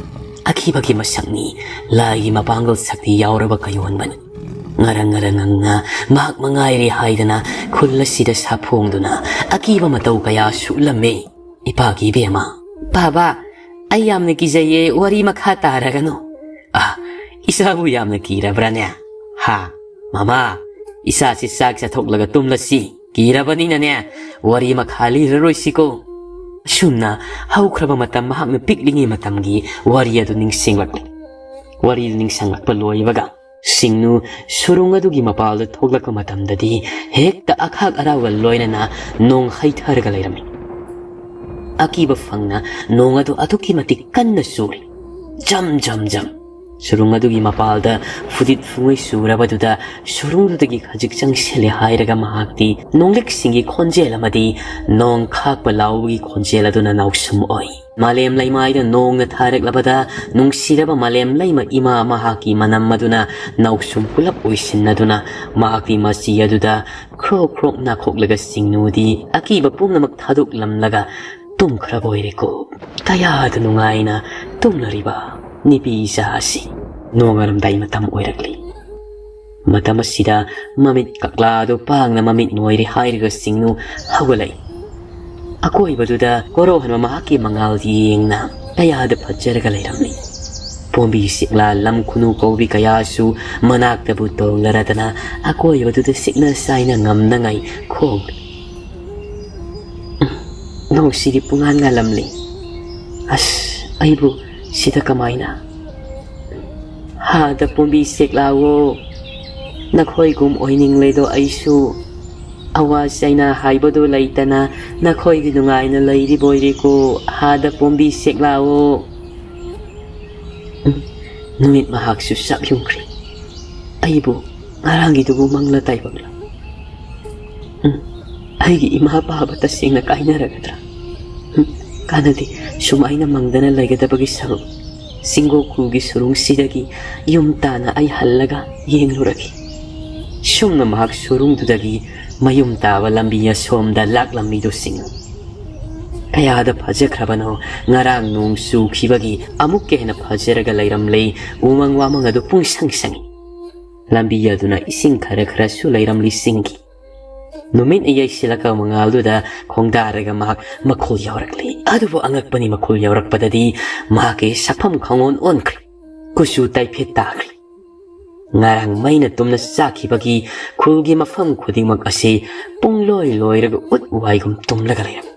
ꯑꯀꯤꯕꯒꯤ ꯃꯁꯛꯅꯤ, ꯂꯥꯏꯒꯤ ꯃꯄꯥꯡꯒꯜ ꯁꯛꯇꯤ ꯌꯥꯎꯔꯕ ꯀꯌꯣꯟꯕꯅꯤ꯫ ꯉꯔꯪ ꯉꯔꯪ ꯉꯪꯅ ꯃꯍꯥꯛ ꯃꯉꯥꯏꯔꯦ ꯍꯥꯏꯗꯅ ꯈꯨꯜ ꯑꯁꯤꯗ ꯁꯥꯐꯣꯡꯗꯨꯅ ꯑꯀꯤꯕ ꯃꯇꯧ ꯀꯌꯥꯁꯨ ꯎꯠꯂꯝꯃꯤ꯫ ꯏꯄꯥꯒꯤ ꯏꯕꯦꯝꯃ꯫ "ꯕꯥꯕꯥ, ꯑꯩ ꯌꯥꯝꯅ ꯀꯤꯖꯩꯌꯦ, ꯋꯥꯔꯤ ꯃꯈꯥ ꯇꯥꯔꯒꯅꯨ꯫" "ꯑ, ꯏꯆꯥꯕꯨ ꯌꯥꯝꯅ ꯀꯤꯔꯕ꯭ꯔꯥꯅꯦ? ꯍꯥ? ꯃꯃꯥ, ꯏꯆꯥꯁꯤ ꯆꯥꯛ ꯆꯥꯊꯣꯛꯂꯒ ꯇꯨꯝꯂꯁꯤ꯫ ꯀꯤꯔꯕꯅꯤꯅꯅꯦ, ꯋꯥꯔꯤ ꯃꯈꯥ ꯂꯤꯔꯔꯣꯏꯁꯤꯀꯣ꯫" ꯑꯁꯨꯝꯅ ꯍꯧꯈ꯭ꯔꯕ ꯃꯇꯝ, ꯃꯍꯥꯛꯅ ꯄꯤꯛꯂꯤꯉꯩ ꯃꯇꯝꯒꯤ ꯋꯥꯔꯤ ꯑꯗꯨ ꯅꯤꯡꯁꯤꯡꯂꯛꯂꯤ꯫ ꯋꯥꯔꯤꯗꯨ ꯅꯤꯡꯁꯤꯡꯂꯛꯄ ꯂꯣꯏꯕꯒ, ꯁꯤꯡꯅꯨ ꯁꯨꯔꯨꯡ ꯑꯗꯨꯒꯤ ꯃꯄꯥꯜꯗ ꯊꯣꯛꯂꯛꯄ ꯃꯇꯝꯗꯗꯤ ꯍꯦꯛꯇ ꯑꯈꯥꯛ ꯑꯔꯥꯎꯒ ꯂꯣꯏꯅꯅ ꯅꯣꯡ ꯍꯩꯊꯔꯒ ꯂꯩꯔꯝꯃꯤ꯫ ꯑꯀꯤꯕ ꯐꯪꯅ ꯅꯣꯡ ꯑꯗꯨ ꯑꯗꯨꯛꯀꯤ ꯃꯇꯤꯛ ꯀꯟꯅ ꯆꯨꯔꯤ꯫ ꯖꯝ ꯖꯝ ꯖꯝ꯫ ꯁꯨꯔꯨꯡ ꯑꯗꯨꯒꯤ ꯃꯄꯥꯜꯗ ꯐꯨꯗꯤꯠ ꯐꯨꯡꯉꯩ ꯆꯨꯔꯕꯗꯨꯗ ꯁꯨꯔꯨꯡꯗꯨꯗꯒꯤ ꯈꯖꯤꯛ ꯆꯪꯁꯤꯜꯂꯦ ꯍꯥꯏꯔꯒ ꯃꯍꯥꯛꯇꯤ ꯅꯣꯡꯂꯤꯛꯁꯤꯡꯒꯤ ꯈꯣꯟꯖꯦꯜ ꯑꯃꯗꯤ ꯅꯣꯡ ꯈꯥꯛꯄ ꯂꯥꯎꯕꯒꯤ ꯈꯣꯟꯖꯦꯜ ꯑꯗꯨꯅ ꯅꯥꯎꯁꯨꯝ ꯑꯣꯏ꯫ ꯃꯥꯂꯦꯝ ꯂꯩꯃꯥꯏꯗ ꯅꯣꯡꯅ ꯊꯥꯔꯛꯂꯕꯗ ꯅꯨꯡꯁꯤꯔꯕ ꯃꯥꯂꯦꯝ ꯂꯩꯃ ꯏꯃꯥ ꯃꯍꯥꯛꯀꯤ ꯃꯅꯝ ꯑꯗꯨꯅ ꯅꯥꯎꯁꯨꯝ ꯄꯨꯂꯞ ꯑꯣꯏꯁꯤꯟꯅꯗꯨꯅ ꯃꯍꯥꯛꯀꯤ ꯃꯆꯤ ꯑꯗꯨꯗ ꯈ꯭ꯔꯣꯛ ꯈ꯭ꯔꯣꯛ ꯅꯥꯈꯣꯛꯂꯒ ꯁꯤꯡꯅꯨꯗꯤ ꯑꯀꯤꯕ ꯄꯨꯝꯅꯃꯛ ꯊꯥꯗꯣꯛꯂꯝꯂꯒ ꯇꯨꯝꯈ꯭ꯔꯕ ꯑꯣꯏꯔꯦꯀꯣ꯫ ꯀꯌꯥꯗ ꯅꯨꯡꯉꯥꯏꯅ ꯇꯨꯝꯂꯔꯤꯕ ꯅꯨꯄꯤ ꯏꯆꯥ ꯑꯁꯤ꯫ ꯅꯣꯡꯉꯥꯜꯂꯝꯗꯥꯏ ꯃꯇꯝ ꯑꯣꯏꯔꯛꯂꯤ꯫ ꯃꯇꯝ ꯑꯁꯤꯗ ꯃꯃꯤꯠ ꯀꯛꯂꯥ ꯑꯗꯨ ꯄꯥꯡꯅ ꯃꯃꯤꯠ ꯅꯣꯏꯔꯦ ꯍꯥꯏꯔꯒ ꯁꯤꯡꯅꯨ ꯍꯧꯒꯠꯂꯛꯏ꯫ ꯑꯀꯣꯏꯕꯗꯨꯗ ꯀꯣꯔꯧꯍꯟꯕ ꯃꯍꯥꯛꯀꯤ ꯃꯉꯥꯜ ꯌꯦꯡꯅ ꯀꯌꯥꯗ ꯐꯖꯔꯒ ꯂꯩꯔꯝꯂꯤ꯫ ꯄꯣꯝꯕꯤ ꯁꯤꯛꯂꯥ ꯂꯝ ꯈꯨꯅꯨ ꯀꯧꯕꯤ ꯀꯌꯥꯁꯨ ꯃꯅꯥꯛꯇꯕꯨ ꯇꯣꯡꯂꯔꯗꯅ ꯑꯀꯣꯏꯕꯗꯨꯗ ꯁꯤꯛꯅ ꯁꯥꯏꯅ ꯉꯝꯅꯉꯥꯏ ꯈꯣꯡꯂꯤ꯫ ꯅꯣꯡꯁꯤꯗꯤ ꯄꯨꯡꯉꯥꯟ ꯉꯥꯜꯂꯝꯂꯤ꯫ ꯑꯁ, ꯑꯩꯕꯨ ꯁꯤꯗ ꯀꯃꯥꯏꯅ? ꯍꯥꯗ ꯄꯣꯝꯕꯤ ꯁꯦꯛꯂꯥꯋꯣ, ꯅꯈꯣꯏꯒꯨꯝ ꯑꯣꯏꯅꯤꯡꯂꯦꯗꯣ ꯑꯩꯁꯨ꯫ ꯑꯋꯥ ꯆꯩꯅꯥ ꯍꯥꯏꯕꯗꯨ ꯂꯩꯇꯅ ꯅꯈꯣꯏꯗꯤ ꯅꯨꯡꯉꯥꯏꯅ ꯂꯩꯔꯤꯕꯣꯏꯔꯦꯀꯣ, ꯍꯥꯗ ꯄꯣꯝꯕꯤ ꯁꯦꯛꯂꯥꯋꯣ꯫ ꯎꯝ, ꯅꯨꯃꯤꯠ ꯃꯍꯥꯛꯁꯨ ꯆꯞ ꯌꯨꯡꯈ꯭ꯔꯦ꯫ ꯑꯩꯕꯨ ꯉꯔꯥꯡꯒꯤꯗꯨꯕꯨ ꯃꯪꯂ ꯇꯥꯏꯕꯪꯂ? ꯎꯝ, ꯑꯩꯒꯤ ꯏꯃꯥ ꯄꯥꯕ ꯇꯁꯦꯡꯅ ꯀꯥꯏꯅꯔꯒꯗ꯭ꯔꯥ? ꯎꯝ, ꯀꯥꯟꯅꯗꯦ, ꯁꯨꯃꯥꯏꯅ ꯃꯪꯗꯅ ꯂꯩꯒꯗꯕꯒꯤ ꯁꯔꯨꯛ꯫ ꯆꯤꯡꯒꯣꯛꯈꯨꯜꯒꯤ ꯁꯨꯔꯨꯡꯁꯤꯗꯒꯤ ꯌꯨꯝ ꯇꯥꯅ ꯑꯩ ꯍꯜꯂꯒ ꯌꯦꯡꯂꯨꯔꯒꯦ꯫ ꯁꯨꯝꯅ ꯃꯍꯥꯛ ꯁꯨꯔꯨꯡꯗꯨꯗꯒꯤ ꯃꯌꯨꯝ ꯇꯥꯕ ꯂꯝꯕꯤ ꯑꯁꯣꯝꯗ ꯂꯥꯛꯂꯝꯃꯤꯗꯨ ꯆꯤꯡꯉꯨ꯫ ꯀꯌꯥꯗ ꯐꯖꯈ꯭ꯔꯕꯅꯣ, ꯉꯔꯥꯡ ꯅꯣꯡ ꯆꯨꯈꯤꯕꯒꯤ ꯑꯃꯨꯛꯀ ꯍꯦꯟꯅ ꯐꯖꯔꯒ ꯂꯩꯔꯝꯂꯦ꯫ ꯎꯃꯪ ꯋꯥꯃꯪ ꯑꯗꯨ ꯄꯨꯡꯁꯪ ꯁꯪꯏ꯫ ꯂꯝꯕꯤ ꯑꯗꯨꯅ ꯏꯁꯤꯡ ꯈꯔ ꯈꯔꯁꯨ ꯂꯩꯔꯝꯂꯤ ꯆꯤꯡꯒꯤ꯫ ꯅꯨꯃꯤꯠꯅ ꯌꯩꯁꯤꯜꯂꯛꯄ ꯃꯉꯥꯜꯗꯨꯗ ꯈꯣꯡꯗꯥꯔꯒ ꯃꯍꯥꯛ ꯃꯈꯨꯜ ꯌꯧꯔꯛꯂꯤ꯫ ꯑꯗꯨꯕꯨ ꯑꯉꯛꯄꯅꯤ, ꯃꯈꯨꯜ ꯌꯧꯔꯛꯄꯗꯗꯤ ꯃꯍꯥꯛꯀꯤ ꯁꯛꯐꯝ ꯈꯪꯑꯣꯟ ꯑꯣꯟꯈ꯭ꯔꯦ꯫ ꯀꯨꯆꯨ ꯇꯥꯏꯐꯦꯠ ꯇꯥꯈ꯭ꯔꯦ꯫ ꯉꯔꯥꯡ ꯃꯩꯅ ꯇꯨꯝꯅ ꯆꯥꯛꯈꯤꯕꯒꯤ ꯈꯨꯜꯒꯤ ꯃꯐꯝ ꯈꯨꯗꯤꯡꯃꯛ ꯑꯁꯤ ꯄꯨꯡꯂꯣꯏ ꯂꯣꯏꯔꯒ ꯎꯠ ꯋꯥꯏꯒꯨꯝ ꯇꯨꯝꯂꯒ ꯂꯩꯔꯝꯃꯤ꯫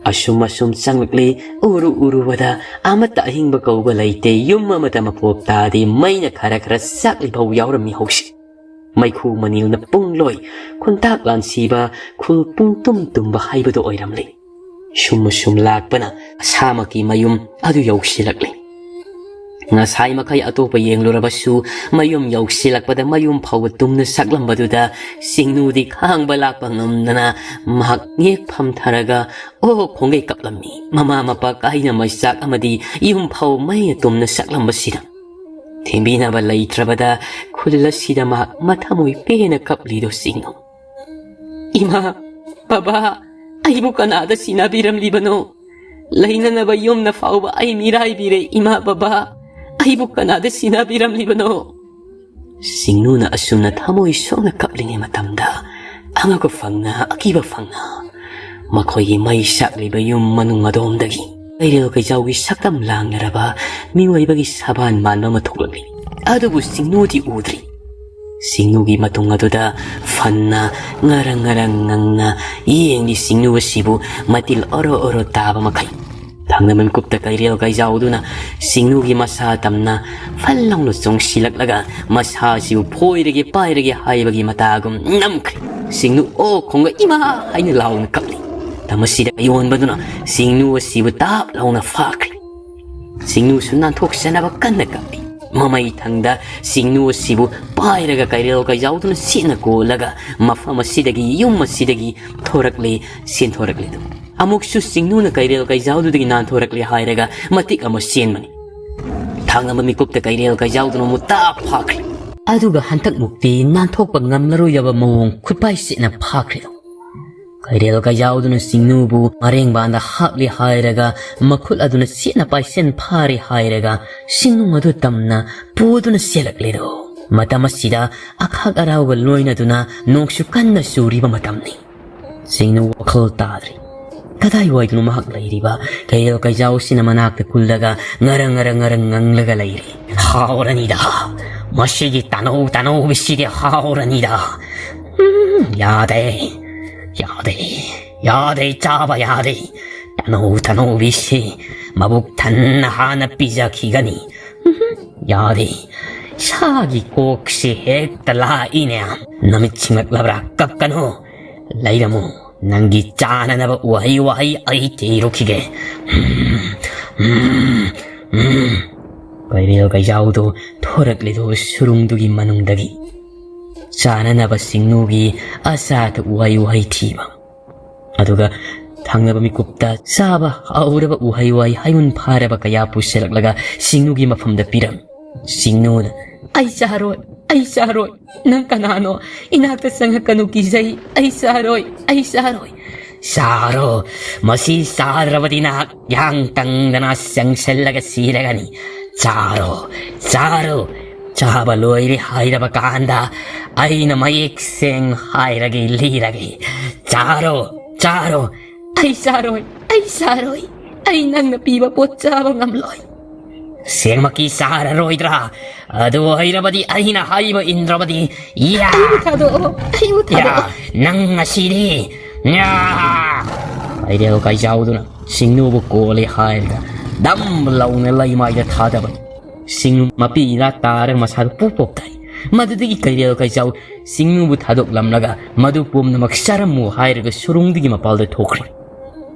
ꯑꯁꯨꯝ ꯑꯁꯨꯝ ꯆꯪꯂꯛꯂꯤ, ꯎꯔꯨ ꯎꯔꯨꯕꯗ ꯑꯃꯠꯇ ꯑꯍꯤꯡꯕ ꯀꯧꯕ ꯂꯩꯇꯦ, ꯌꯨꯝ ꯑꯃꯗ ꯃꯄꯣꯞ ꯇꯥꯗꯦ, ꯃꯩꯅ ꯈꯔ ꯈꯔ ꯆꯥꯛꯂꯤ ꯐꯥꯎ ꯌꯥꯎꯔꯝꯃꯤ ꯍꯧꯖꯤꯛ꯫ ꯃꯩꯈꯨ ꯃꯅꯤꯜꯅ ꯄꯨꯡꯂꯣꯏ ꯈꯨꯟꯇꯥꯛ ꯂꯥꯟꯁꯤꯕ ꯈꯨꯜ ꯄꯨꯡꯇꯨꯝ ꯇꯨꯝꯕ ꯍꯥꯏꯕꯗꯨ ꯑꯣꯏꯔꯝꯂꯤ꯫ ꯁꯨꯝ ꯁꯨꯝ ꯂꯥꯛꯄꯅ ꯑꯁꯥꯃꯛꯀꯤ ꯃꯌꯨꯝ ꯑꯗꯨ ꯌꯧꯁꯤꯜꯂꯛꯂꯤ꯫ ꯉꯁꯥꯏ ꯃꯈꯩ ꯑꯇꯣꯞꯄ ꯌꯦꯡꯂꯨꯔꯕꯁꯨ ꯃꯌꯨꯝ ꯌꯧꯁꯤꯜꯂꯛꯄꯗ ꯃꯌꯨꯝ ꯐꯥꯎꯕ ꯇꯨꯝꯅ ꯁꯛꯂꯝꯕꯗꯨꯗ ꯁꯤꯡꯅꯨꯗꯤ ꯈꯥꯡꯕ ꯂꯥꯛꯄ ꯉꯝꯗꯅ ꯃꯍꯥꯛ ꯉꯦꯛ ꯐꯝꯊꯔꯒ ꯑꯣ ꯈꯣꯡꯒꯩ ꯀꯞꯂꯝꯃꯤ꯫ ꯃꯃꯥ ꯃꯄꯥ ꯀꯥꯏꯅ ꯃꯩꯆꯥꯛ ꯑꯃꯗꯤ ꯌꯨꯝ ꯐꯥꯎ ꯃꯩꯅ ꯇꯨꯝꯅ ꯁꯛꯂꯝꯕꯁꯤꯗ ꯊꯦꯝꯕꯤꯅꯕ ꯂꯩꯇ꯭ꯔꯕꯗ ꯈꯨꯜ ꯑꯁꯤꯗ ꯃꯍꯥꯛ ꯃꯊꯃꯣꯏ ꯄꯦꯟꯅ ꯀꯞꯂꯤꯗꯣ ꯆꯤꯡꯉꯨ꯫ "ꯏꯃꯥ, ꯕꯕꯥ, ꯑꯩꯕꯨ ꯀꯅꯥꯗ ꯁꯤꯟꯅꯕꯤꯔꯝꯂꯤꯕꯅꯣ? ꯂꯩꯅꯅꯕ ꯌꯨꯝꯅ ꯐꯥꯎꯕ ꯑꯩ ꯃꯤꯔꯥꯏꯕꯤꯔꯦ, ꯏꯃꯥ, ꯕꯕꯥ, ꯑꯩꯕꯨ ꯀꯅꯥꯗ ꯁꯤꯟꯅꯕꯤꯔꯝꯂꯤꯕꯅꯣ?" ꯁꯤꯡꯅꯨꯅ ꯑꯁꯨꯝꯅ ꯊꯃꯣꯏ ꯁꯣꯛꯅ ꯀꯞꯂꯤꯉꯩ ꯃꯇꯝꯗ ꯑꯉꯛꯄ ꯐꯪꯅ, ꯑꯀꯤꯕ ꯐꯪꯅ ꯃꯈꯣꯏꯒꯤ ꯃꯩ ꯆꯥꯛꯂꯤꯕ ꯌꯨꯝ ꯃꯅꯨꯡ ꯑꯗꯣꯝꯗꯒꯤ ꯀꯩꯔꯦꯜ ꯀꯩꯖꯥꯎꯒꯤ ꯁꯛꯇꯝ ꯂꯥꯡꯅꯔꯕ ꯃꯤꯑꯣꯏꯕꯒꯤ ꯁꯕꯥꯟ ꯃꯥꯟꯕ ꯑꯃ ꯊꯣꯛꯂꯛꯂꯤ꯫ ꯑꯗꯨꯕꯨ ꯁꯤꯡꯅꯨꯗꯤ ꯎꯗ꯭ꯔꯤ꯫ ꯁꯤꯡꯅꯨꯒꯤ ꯃꯇꯨꯡ ꯑꯗꯨꯗ ꯐꯟꯅ ꯉꯔꯪ ꯉꯔꯪ ꯉꯪꯅ ꯌꯦꯡꯂꯤ꯫ ꯁꯤꯡꯅꯨ ꯑꯁꯤꯕꯨ ꯃꯇꯤꯜ ꯑꯣꯔꯣ ꯑꯣꯔꯣ ꯇꯥꯕ ꯃꯈꯩ꯫ ꯊꯪꯅꯕ ꯃꯤꯀꯨꯞꯇ ꯀꯩꯔꯦꯜ ꯀꯩꯖꯥꯎꯗꯨꯅ ꯁꯤꯡꯅꯨꯒꯤ ꯃꯁꯥ ꯇꯝꯅ ꯐꯜ ꯂꯥꯎꯅ ꯆꯣꯡꯁꯤꯜꯂꯛꯂꯒ ꯃꯁꯥ ꯑꯁꯤꯕꯨ ꯐꯣꯏꯔꯒꯦ ꯄꯥꯏꯔꯒꯦ ꯍꯥꯏꯕꯒꯤ ꯃꯇꯥꯒꯨꯝ ꯅꯝꯈ꯭ꯔꯦ꯫ ꯁꯤꯡꯅꯨ ꯑꯣ ꯈꯣꯡꯒ ꯏꯃꯥ ꯍꯥꯏꯅ ꯂꯥꯎꯅ ꯀꯞꯂꯤ꯫ ꯃꯇꯝ ꯑꯁꯤꯗ ꯑꯌꯣꯟꯕꯗꯨꯅ ꯁꯤꯡꯅꯨ ꯑꯁꯤꯕꯨ ꯇꯥꯞ ꯂꯥꯎꯅ ꯐꯥꯈ꯭ꯔꯦ꯫ ꯁꯤꯡꯅꯨꯁꯨ ꯅꯥꯟꯊꯣꯛꯆꯅꯕ ꯀꯟꯅ ꯀꯞꯂꯤ꯫ ꯃꯃꯩ ꯊꯪꯗ ꯁꯤꯡꯅꯨ ꯑꯁꯤꯕꯨ ꯄꯥꯏꯔꯒ ꯀꯩꯔꯦꯜ ꯀꯩꯖꯥꯎꯗꯨꯅ ꯁꯦꯠꯅ ꯀꯣꯜꯂꯒ ꯃꯐꯝ ꯑꯁꯤꯗꯒꯤ, ꯌꯨꯝ ꯑꯁꯤꯗꯒꯤ ꯊꯣꯔꯛꯂꯦ, ꯁꯦꯟꯊꯣꯔꯛꯂꯦ ꯑꯗꯨ꯫ ꯑꯃꯨꯛꯁꯨ ꯁꯤꯡꯅꯨꯅ ꯀꯩꯔꯦꯜ ꯀꯩꯖꯥꯎꯗꯨꯗꯒꯤ ꯅꯥꯟꯊꯣꯔꯛꯂꯦ ꯍꯥꯏꯔꯒ ꯃꯇꯤꯛ ꯑꯃ ꯆꯦꯟꯕꯅꯤ꯫ ꯊꯪꯅꯕ ꯃꯤꯀꯨꯞꯇ ꯀꯩꯔꯦꯜ ꯀꯩꯖꯥꯎꯗꯨꯅ ꯑꯃꯨꯛ ꯇꯥꯞ ꯐꯥꯈ꯭ꯔꯦ꯫ ꯑꯗꯨꯒ ꯍꯟꯗꯛꯃꯨꯛꯇꯤ ꯅꯥꯟꯊꯣꯛꯄ ꯉꯝꯂꯔꯣꯏꯗꯕ ꯃꯑꯣꯡ ꯈꯨꯠꯄꯥꯏ ꯁꯦꯠꯅ ꯐꯥꯈ꯭ꯔꯦ꯫ ꯀꯩꯔꯦꯜ ꯀꯩꯖꯥꯎꯗꯨꯅ ꯁꯤꯡꯅꯨꯕꯨ ꯃꯔꯦꯡꯕꯥꯟꯗ ꯍꯥꯞꯂꯦ ꯍꯥꯏꯔꯒ ꯃꯈꯨꯠ ꯑꯗꯨꯅ ꯁꯦꯠꯅ ꯄꯥꯏꯁꯦꯟ ꯐꯥꯔꯦ ꯍꯥꯏꯔꯒ ꯁꯤꯡꯅꯨ ꯑꯗꯨ ꯇꯝꯅ ꯄꯨꯗꯨꯅ ꯆꯦꯜꯂꯛꯂꯦꯗꯣ꯫ ꯃꯇꯝ ꯑꯁꯤꯗ ꯑꯈꯥꯛ ꯑꯔꯥꯎꯒ ꯂꯣꯏꯅꯗꯨꯅ ꯅꯣꯡꯁꯨ ꯀꯟꯅ ꯆꯨꯔꯤꯕ ꯃꯇꯝꯅꯤ꯫ ꯁꯤꯡꯅꯨ ꯋꯥꯈꯜ ꯇꯥꯗ꯭ꯔꯤ꯫ ꯀꯗꯥꯏꯋꯥꯏꯗꯅꯣ ꯃꯍꯥꯛ ꯂꯩꯔꯤꯕ? ꯀꯩꯔꯦꯜ ꯀꯩꯖꯥꯎꯁꯤꯅ ꯃꯅꯥꯛꯇ ꯀꯨꯜꯂꯒ ꯉꯔꯪ ꯉꯔꯪ ꯉꯔꯪ ꯉꯪꯂꯒ ꯂꯩꯔꯤ꯫ ꯍꯥꯎꯔꯅꯤꯗ, ꯃꯁꯤꯒꯤ ꯇꯅꯧ ꯇꯅꯧꯕꯤꯁꯤꯗꯤ ꯍꯥꯎꯔꯅꯤꯗ꯫ ꯎꯝ, ꯌꯥꯗꯦ, ꯌꯥꯗꯦ, ꯌꯥꯗꯦ, ꯆꯥꯕ ꯌꯥꯗꯦ꯫ ꯇꯅꯧ ꯇꯅꯧꯕꯤꯁꯤ ꯃꯕꯨꯛ ꯊꯟꯅ ꯍꯥꯟꯅ ꯄꯤꯖꯈꯤꯒꯅꯤ꯫ ꯎꯝ, ꯌꯥꯗꯦ, ꯁꯥꯒꯤ ꯀꯣꯛꯁꯤ ꯍꯦꯛꯇ ꯂꯥꯛꯏꯅꯦ꯫ ꯅꯃꯤꯠ ꯁꯤꯡꯂꯛꯂꯕ꯭ꯔꯥ? ꯀꯞꯀꯅꯨ꯫ ꯂꯩꯔꯝꯃꯨ, ꯅꯪꯒꯤ ꯆꯥꯅꯅꯕ ꯎꯍꯩ ꯋꯥꯍꯩ ꯑꯩ ꯊꯤꯔꯨꯈꯤꯒꯦ꯫ ꯎꯝ, ꯎꯝ, ꯎꯝ꯫ ꯀꯩꯔꯦꯜ ꯀꯩꯖꯥꯎꯗꯨ ꯊꯣꯔꯛꯂꯤꯗꯨ ꯁꯨꯔꯨꯡꯗꯨꯒꯤ ꯃꯅꯨꯡꯗꯒꯤ꯫ ꯆꯥꯅꯅꯕ ꯁꯤꯡꯅꯨꯒꯤ ꯑꯆꯥꯗ ꯎꯍꯩ ꯋꯥꯍꯩ ꯊꯤꯕ꯫ ꯑꯗꯨꯒ ꯊꯪꯅꯕ ꯃꯤꯀꯨꯞꯇ ꯆꯥꯕ ꯍꯧꯔꯕ ꯎꯍꯩ ꯋꯥꯍꯩ ꯍꯩꯃꯨꯟ ꯐꯥꯔꯕ ꯀꯌꯥ ꯄꯨꯁꯤꯜꯂꯛꯂꯒ ꯁꯤꯡꯅꯨꯒꯤ ꯃꯐꯝꯗ ꯄꯤꯔꯝꯃꯤ꯫ ꯁꯤꯡꯅꯨꯅ, "ꯑꯩ ꯆꯥꯔꯣꯏ, ꯑꯩ ꯆꯥꯔꯣꯏ꯫ ꯅꯪ ꯀꯅꯥꯅꯣ? ꯏꯅꯥꯛꯇ ꯆꯪꯉꯛꯀꯅꯨ, ꯀꯤꯖꯩ꯫ ꯑꯩ ꯆꯥꯔꯣꯏ, ꯑꯩ ꯆꯥꯔꯣꯏ꯫" "ꯆꯥꯔꯣ, ꯃꯁꯤ ꯆꯥꯗ꯭ꯔꯕꯗꯤ ꯅꯍꯥꯛ ꯌꯥꯡ ꯇꯪꯗꯅ ꯆꯪꯁꯤꯜꯂꯒ ꯁꯤꯔꯒꯅꯤ꯫ ꯆꯥꯔꯣ, ꯆꯥꯔꯣ, ꯆꯥꯕ ꯂꯣꯏꯔꯦ ꯍꯥꯏꯔꯕ ꯀꯥꯟꯗ ꯑꯩꯅ ꯃꯌꯦꯛ ꯁꯦꯡ ꯍꯥꯏꯔꯒꯦ, ꯂꯤꯔꯒꯦ꯫ ꯆꯥꯔꯣ, ꯆꯥꯔꯣ꯫" "ꯑꯩ ꯆꯥꯔꯣꯏ, ꯑꯩ ꯆꯥꯔꯣꯏ꯫" ꯑꯩ ꯅꯪꯅ ꯄꯤꯕ ꯄꯣꯠ ꯆꯥꯕ ꯉꯝꯂꯣꯏ꯫ ꯁꯦꯡꯃꯛꯀꯤ ꯆꯥꯔꯔꯣꯏꯗ꯭ꯔꯥ? ꯑꯗꯨ ꯑꯣꯏꯔꯕꯗꯤ ꯑꯩꯅ ꯍꯥꯏꯕ ꯏꯟꯗ꯭ꯔꯕꯗꯤ, ꯌꯥ! ꯑꯩꯕꯨ ꯊꯥꯗꯣꯛꯑꯣ, ꯑꯩꯕꯨ ꯌꯥ! ꯊꯥꯗꯣꯛꯑꯣ꯫ ꯅꯪ ꯉꯁꯤꯗꯤ, ꯌꯥ! ꯀꯩꯔꯦꯜ ꯀꯩꯖꯥꯎꯗꯨꯅ ꯁꯤꯡꯅꯨꯕꯨ ꯀꯣꯜꯂꯦ ꯍꯥꯏꯔꯒ ꯗꯝ ꯂꯥꯎꯅ ꯂꯩꯃꯥꯏꯗ ꯊꯥꯗꯕꯅꯤ꯫ ꯁꯤꯡꯅꯨ ꯃꯄꯤ ꯏꯔꯥ ꯇꯥꯔꯒ ꯃꯁꯥꯗꯨ ꯄꯨ ꯄꯣꯞ ꯇꯥꯏ꯫ ꯃꯗꯨꯗꯒꯤ ꯀꯩꯔꯦꯜ ꯀꯩꯖꯥꯎ ꯁꯤꯡꯅꯨꯕꯨ ꯊꯥꯗꯣꯛꯂꯝꯂꯒ ꯃꯗꯨ ꯄꯨꯝꯅꯃꯛ ꯆꯥꯔꯝꯃꯨ ꯍꯥꯏꯔꯒ ꯁꯨꯔꯨꯡꯗꯒꯤ ꯃꯄꯥꯜꯗ ꯊꯣꯛꯈ꯭ꯔꯦ꯫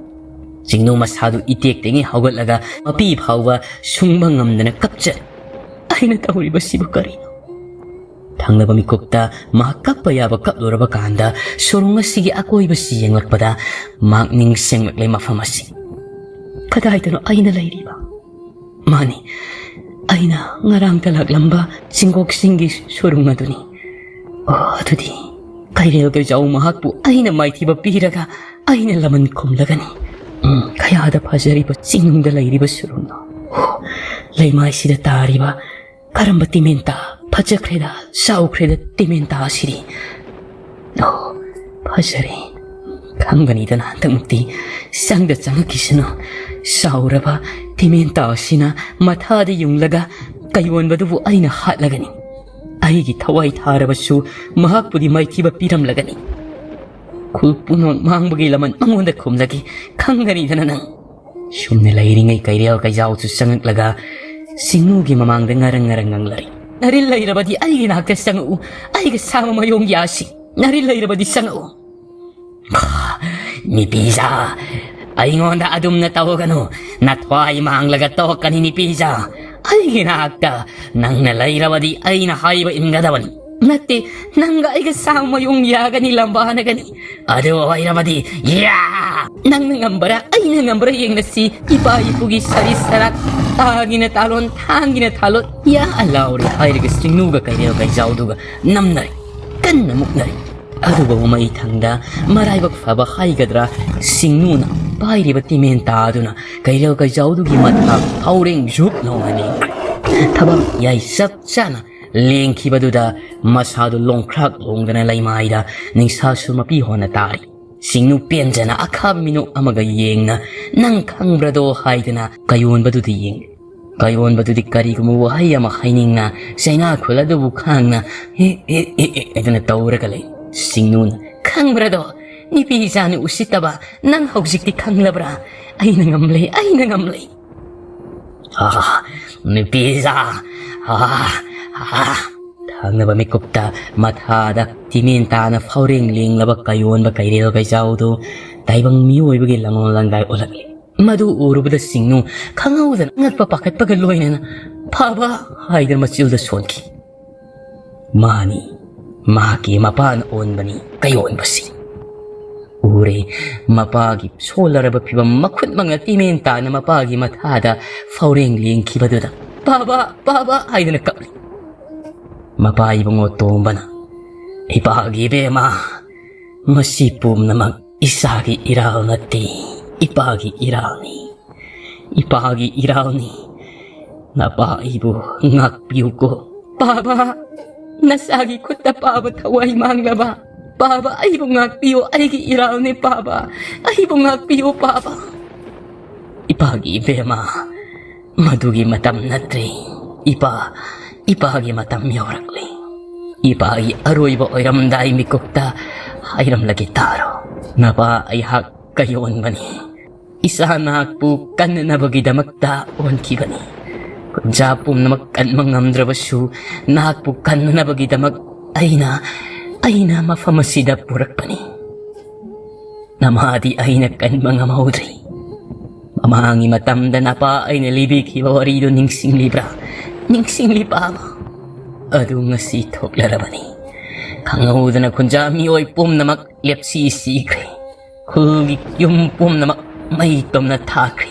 ꯁꯤꯡꯅꯨ ꯃꯁꯥꯗꯨ ꯏꯇꯦꯛꯇꯒꯤ ꯍꯧꯒꯠꯂꯒ ꯃꯄꯤ ꯐꯥꯎꯕ ꯁꯨꯡꯕ ꯉꯝꯗꯅ ꯀꯞꯆꯔꯦ꯫ ꯑꯩꯅ ꯇꯧꯔꯤꯕꯁꯤꯕꯨ ꯀꯔꯤꯅꯣ? ꯊꯪꯅꯕ ꯃꯤꯀꯨꯞꯇ ꯃꯍꯥꯛ ꯀꯞꯄ ꯌꯥꯕ ꯀꯞꯂꯨꯔꯕ ꯀꯥꯟꯗ ꯁꯨꯔꯨꯡ ꯑꯁꯤꯒꯤ ꯑꯀꯣꯏꯕꯁꯤ ꯌꯦꯡꯂꯛꯄꯗ ꯃꯍꯥꯛ ꯅꯤꯡꯁꯤꯡꯂꯛꯂꯦ ꯃꯐꯝ ꯑꯁꯤ꯫ ꯀꯗꯥꯏꯗꯅꯣ ꯑꯩꯅ ꯂꯩꯔꯤꯕ? ꯃꯥꯅꯤ, ꯑꯩꯅ ꯉꯔꯥꯡꯇ ꯂꯥꯛꯂꯝꯕ ꯆꯤꯡꯒꯣꯛꯁꯤꯡꯒꯤ ꯁꯨꯔꯨꯡ ꯑꯗꯨꯅꯤ꯫ ꯑꯣ, ꯑꯗꯨꯗꯤ ꯀꯩꯔꯦꯜ ꯀꯩꯖꯥꯎ ꯃꯍꯥꯛꯄꯨ ꯑꯩꯅ ꯃꯥꯏꯊꯤꯕ ꯄꯤꯔꯒ ꯑꯩꯅ ꯂꯃꯟ ꯈꯨꯝꯂꯒꯅꯤ꯫ ꯎꯝ, ꯀꯌꯥꯗ ꯐꯖꯔꯤꯕ ꯆꯤꯡꯅꯨꯡꯗ ꯂꯩꯔꯤꯕ ꯁꯨꯔꯨꯡꯅꯣ꯫ ꯑꯣ, ꯂꯩꯃꯥꯏꯁꯤꯗ ꯇꯥꯔꯤꯕ ꯀꯔꯝꯕ ꯇꯤꯃꯦꯟꯇꯥ? ꯐꯖꯈ꯭ꯔꯦꯗ, ꯆꯥꯎꯈ꯭ꯔꯦꯗ ꯇꯤꯃꯦꯟꯇꯥ ꯑꯁꯤꯗꯤ꯫ ꯑꯣ, ꯐꯖꯔꯦ꯫ ꯈꯪꯒꯅꯤꯗꯅ ꯍꯟꯗꯛꯃꯛꯇꯤ ꯆꯪꯗ ꯆꯪꯉꯛꯈꯤꯁꯅꯨ꯫ ꯆꯥꯎꯔꯕ ꯇꯤꯃꯦꯟꯇꯥ ꯑꯁꯤꯅ ꯃꯊꯥꯗ ꯌꯨꯡꯂꯒ ꯀꯩꯌꯣꯟꯕꯗꯨꯕꯨ ꯑꯩꯅ ꯍꯥꯠꯂꯒꯅꯤ꯫ ꯑꯩꯒꯤ ꯊꯋꯥꯏ ꯊꯥꯔꯕꯁꯨ ꯃꯍꯥꯛꯄꯨꯗꯤ ꯃꯥꯏꯊꯤꯕ ꯄꯤꯔꯝꯂꯒꯅꯤ꯫ ꯈꯨꯜ ꯄꯨꯝꯅꯃꯛ ꯃꯥꯡꯕꯒꯤ ꯂꯃꯟ ꯃꯉꯣꯟꯗ ꯈꯨꯝꯂꯒꯦ꯫ ꯈꯪꯒꯅꯤꯗꯅ ꯅꯪ꯫ ꯁꯨꯝꯅ ꯂꯩꯔꯤꯉꯩ ꯀꯩꯔꯦꯜ ꯀꯩꯖꯥꯎꯁꯨ ꯆꯪꯉꯛꯂꯒ ꯁꯤꯡꯅꯨꯒꯤ ꯃꯃꯥꯡꯗ ꯉꯔꯪ ꯉꯔꯪ ꯉꯪꯂꯔꯤ꯫ ꯅꯔꯤꯜ ꯂꯩꯔꯕꯗꯤ ꯑꯩꯒꯤ ꯅꯥꯛꯇ ꯆꯪꯉꯛꯎ꯫ ꯑꯩꯒ ꯁꯥꯕ ꯃꯌꯣꯡ ꯌꯥꯁꯤ꯫ ꯅꯔꯤꯜ ꯂꯩꯔꯕꯗꯤ ꯆꯪꯉꯛꯎ꯫ ꯅꯤꯄꯤꯖꯥ, ꯑꯩꯉꯣꯟꯗ ꯑꯗꯨꯝꯅ ꯇꯧꯒꯅꯨ꯫ ꯅꯊ꯭ꯋꯥꯏ ꯃꯥꯡꯂꯒ ꯇꯣꯛꯀꯅꯤ ꯅꯤꯄꯤꯖꯥ꯫ ꯑꯩꯒꯤ ꯅꯥꯛꯇ ꯅꯪꯅ ꯂꯩꯔꯕꯗꯤ ꯑꯩꯅ ꯍꯥꯏꯕ ꯏꯟꯒꯗꯕꯅꯤ꯫ ꯅꯠꯇꯦ, ꯅꯪꯒ ꯑꯩꯒ ꯁꯥꯕ ꯃꯌꯣꯡ ꯌꯥꯒꯅꯤ, ꯂꯝꯕꯥꯅꯒꯅꯤ꯫ ꯑꯗꯨ ꯑꯣꯏꯔꯕꯗꯤ, ꯌꯥ! ꯅꯪꯅ ꯉꯝꯕ꯭ꯔꯥ, ꯑꯩꯅ ꯉꯝꯕ꯭ꯔꯥ ꯌꯦꯡꯅꯁꯤ꯫ ꯏꯄꯥ ꯏꯄꯨꯒꯤ ꯁꯔꯤ ꯁꯔꯥꯛ, ꯇꯥꯒꯤꯅ ꯇꯥꯂꯣꯟ, ꯊꯥꯡꯒꯤꯅ ꯊꯥꯂꯣꯟ, ꯌꯥ ꯂꯥꯎꯔꯦ ꯍꯥꯏꯔꯒ ꯁꯤꯡꯅꯨꯒ ꯀꯩꯔꯦꯜ ꯀꯩꯖꯥꯎꯗꯨꯒ ꯅꯝꯅꯔꯦ꯫ ꯀꯟꯅ ꯃꯨꯛꯅꯔꯦ꯫ ꯑꯗꯨꯕꯨ ꯃꯩ ꯊꯪꯗ ꯃꯔꯥꯏꯕꯛ ꯐꯕ ꯍꯥꯏꯒꯗ꯭ꯔꯥ, ꯁꯤꯡꯅꯨꯅ ꯄꯥꯏꯔꯤꯕ ꯇꯤꯃꯦꯟ ꯇꯥꯗꯨꯅ ꯀꯩꯔꯦꯜ ꯀꯩꯖꯥꯎꯗꯨꯒꯤ ꯃꯊꯥ ꯐꯥꯎꯔꯦꯡ ꯖꯨꯞ ꯂꯥꯎꯅ ꯂꯦꯡꯈ꯭ꯔꯦ꯫ ꯊꯕꯛ ꯌꯥꯏ ꯆꯞ ꯆꯥꯅ ꯂꯦꯡꯈꯤꯕꯗꯨꯗ ꯃꯁꯥꯗꯨ ꯂꯣꯡꯈ꯭ꯔꯥꯛ ꯂꯣꯡꯗꯅ ꯂꯩꯃꯥꯏꯗ ꯅꯤꯡꯁꯥꯁꯨ ꯃꯄꯤ ꯍꯣꯟꯅ ꯇꯥꯔꯤ꯫ ꯁꯤꯡꯅꯨ ꯄꯦꯟꯖꯅ ꯑꯈꯥꯕ ꯃꯤꯅꯣꯛ ꯑꯃꯒ ꯌꯦꯡꯅ, "ꯅꯪ ꯈꯪꯕ꯭ꯔꯗꯣ?" ꯍꯥꯏꯗꯨꯅ ꯀꯌꯣꯟꯕꯗꯨꯗ ꯌꯦꯡꯂꯤ꯫ ꯀꯌꯣꯟꯕꯗꯨꯗꯤ ꯀꯔꯤꯒꯨꯝꯕ ꯋꯥꯍꯩ ꯑꯃ ꯍꯥꯏꯅꯤꯡꯅ ꯆꯩꯅꯥ ꯈꯨꯜ ꯑꯗꯨꯕꯨ ꯈꯥꯡꯅ "ꯍꯦ, ꯍꯦ, ꯍꯦ, ꯍꯦ" ꯍꯥꯏꯗꯨꯅ ꯇꯧꯔꯒ ꯂꯩ꯫ ꯁꯤꯡꯅꯨꯅ, "ꯈꯪꯕ꯭ꯔꯗꯣ? ꯅꯨꯄꯤ ꯏꯆꯥꯅ ꯎꯁꯤꯠꯇꯕ, ꯅꯪ ꯍꯧꯖꯤꯛꯇꯤ ꯈꯪꯂꯕ꯭ꯔꯥ? ꯑꯩꯅ ꯉꯝꯂꯦ, ꯑꯩꯅ ꯉꯝꯂꯦ!" "ꯑꯥ, ꯅꯨꯄꯤ ꯏꯆꯥ, ꯑꯥ, ꯑꯥ!" ꯊꯪꯅꯕ ꯃꯤꯀꯨꯞꯇ ꯃꯊꯥꯗ ꯇꯤꯃꯦꯟ ꯇꯥꯅ ꯐꯥꯎꯔꯦꯡ ꯂꯦꯡꯂꯕ ꯀꯌꯣꯟꯕ ꯀꯩꯔꯦꯜ ꯀꯩꯆꯥꯎꯗꯨ ꯇꯥꯏꯕꯪ ꯃꯤꯑꯣꯏꯕꯒꯤ ꯂꯪꯉꯣꯜ ꯂꯪꯒꯥꯏ ꯑꯣꯜꯂꯛꯂꯤ꯫ ꯃꯗꯨ ꯎꯔꯨꯕꯗ ꯁꯤꯡꯅꯨ ꯈꯪꯍꯧꯗꯅ ꯑꯉꯛꯄ ꯄꯥꯈꯠꯄꯒ ꯂꯣꯏꯅꯅ "ꯐꯕ" ꯍꯥꯏꯗꯅ ꯃꯆꯤꯜꯗ ꯁꯣꯟꯈꯤ꯫ ꯃꯥꯅꯤ, ꯃꯍꯥꯛꯀꯤ ꯃꯄꯥꯅ ꯑꯣꯟꯕꯅꯤ ꯀꯌꯣꯟꯕꯁꯤ꯫ ꯎꯔꯦ, ꯃꯄꯥꯒꯤ ꯁꯣꯜꯂꯔꯕ ꯐꯤꯕꯝ, ꯃꯈꯨꯠꯃꯛꯅ ꯇꯤꯃꯦꯟ ꯇꯥꯅ ꯃꯄꯥꯒꯤ ꯃꯊꯥꯗ ꯐꯥꯎꯔꯦꯡ ꯂꯦꯡꯈꯤꯕꯗꯨꯗ "ꯄꯥꯕ, ꯄꯥꯕ" ꯍꯥꯏꯗꯨꯅ ꯀꯞꯂꯤ꯫ ꯃꯄꯥ ꯏꯕꯨꯡꯉꯣ ꯇꯣꯝꯕꯅ, "ꯏꯄꯥꯒꯤ ꯏꯕꯦꯝꯃ, ꯃꯁꯤ ꯄꯨꯝꯅꯃꯛ ꯏꯆꯥꯒꯤ ꯏꯔꯥꯜ ꯅꯠꯇꯦ, ꯏꯄꯥꯒꯤ ꯏꯔꯥꯜꯅꯤ꯫ ꯏꯄꯥꯒꯤ ꯏꯔꯥꯜꯅꯤ꯫ ꯅꯄꯥ ꯑꯩꯕꯨ ꯉꯥꯛꯄꯤꯌꯨꯀꯣ꯫" "ꯄꯥꯕ, ꯅꯆꯥꯒꯤ ꯈꯨꯠꯇ ꯄꯥꯕ ꯊꯋꯥꯏ ꯃꯥꯡꯂꯕ? ꯄꯥꯕ, ꯑꯩꯕꯨ ꯉꯥꯛꯄꯤꯌꯨ, ꯑꯩꯒꯤ ꯏꯔꯥꯜꯅꯤ ꯄꯥꯕ, ꯑꯩꯕꯨ ꯉꯥꯛꯄꯤꯌꯨ ꯄꯥꯕ꯫" "ꯏꯄꯥꯒꯤ ꯏꯕꯦꯝꯃ, ꯃꯗꯨꯒꯤ ꯃꯇꯝ ꯅꯠꯇ꯭ꯔꯦ꯫ ꯏꯄꯥ, ꯏꯄꯥꯒꯤ ꯃꯇꯝ ꯌꯧꯔꯛꯂꯦ꯫ ꯏꯄꯥꯒꯤ ꯑꯔꯣꯏꯕ ꯑꯣꯏꯔꯝꯗꯥꯏ ꯃꯤꯀꯨꯞꯇ ꯍꯥꯏꯔꯝꯂꯒꯦ ꯇꯥꯔꯣ꯫ ꯅꯄꯥ ꯑꯩꯍꯥꯛ ꯀꯌꯣꯟꯕꯅꯤ꯫ ꯏꯆꯥ ꯅꯍꯥꯛꯄꯨ ꯀꯟꯅꯅꯕꯒꯤꯗꯃꯛꯇ ꯑꯣꯟꯈꯤꯕꯅꯤ꯫ ꯈꯨꯟꯖꯥ ꯄꯨꯝꯅꯃꯛ ꯀꯟꯕ ꯉꯝꯗ꯭ꯔꯕꯁꯨ ꯅꯍꯥꯛꯄꯨ ꯀꯟꯅꯅꯕꯒꯤꯗꯃꯛ ꯑꯩꯅ, ꯑꯩꯅ ꯃꯐꯝ ꯑꯁꯤꯗ ꯄꯨꯔꯛꯄꯅꯤ꯫ ꯅꯃꯥꯗꯤ ꯑꯩꯅ ꯀꯟꯕ ꯉꯝꯍꯧꯗ꯭ꯔꯤ꯫ ꯃꯃꯥꯡꯒꯤ ꯃꯇꯝꯗ ꯅꯄꯥ ꯑꯩꯅ ꯂꯤꯕꯤꯈꯤꯕ ꯋꯥꯔꯤꯗꯨ ꯅꯤꯡꯁꯤꯡꯂꯤꯕ꯭ꯔꯥ? ꯅꯤꯡꯁꯤꯡꯂꯤ ꯄꯥꯕ? ꯑꯗꯨ ꯉꯁꯤ ꯊꯣꯛꯂꯔꯕꯅꯤ꯫ ꯈꯪꯍꯧꯗꯅ ꯈꯨꯟꯖꯥ ꯃꯤꯑꯣꯏ ꯄꯨꯝꯅꯃꯛ ꯂꯦꯞꯁꯤ ꯁꯤꯈ꯭ꯔꯦ꯫ ꯈꯨꯜꯒꯤ ꯌꯨꯝ ꯄꯨꯝꯅꯃꯛ ꯃꯩ ꯇꯣꯝꯅ ꯊꯥꯈ꯭ꯔꯦ꯫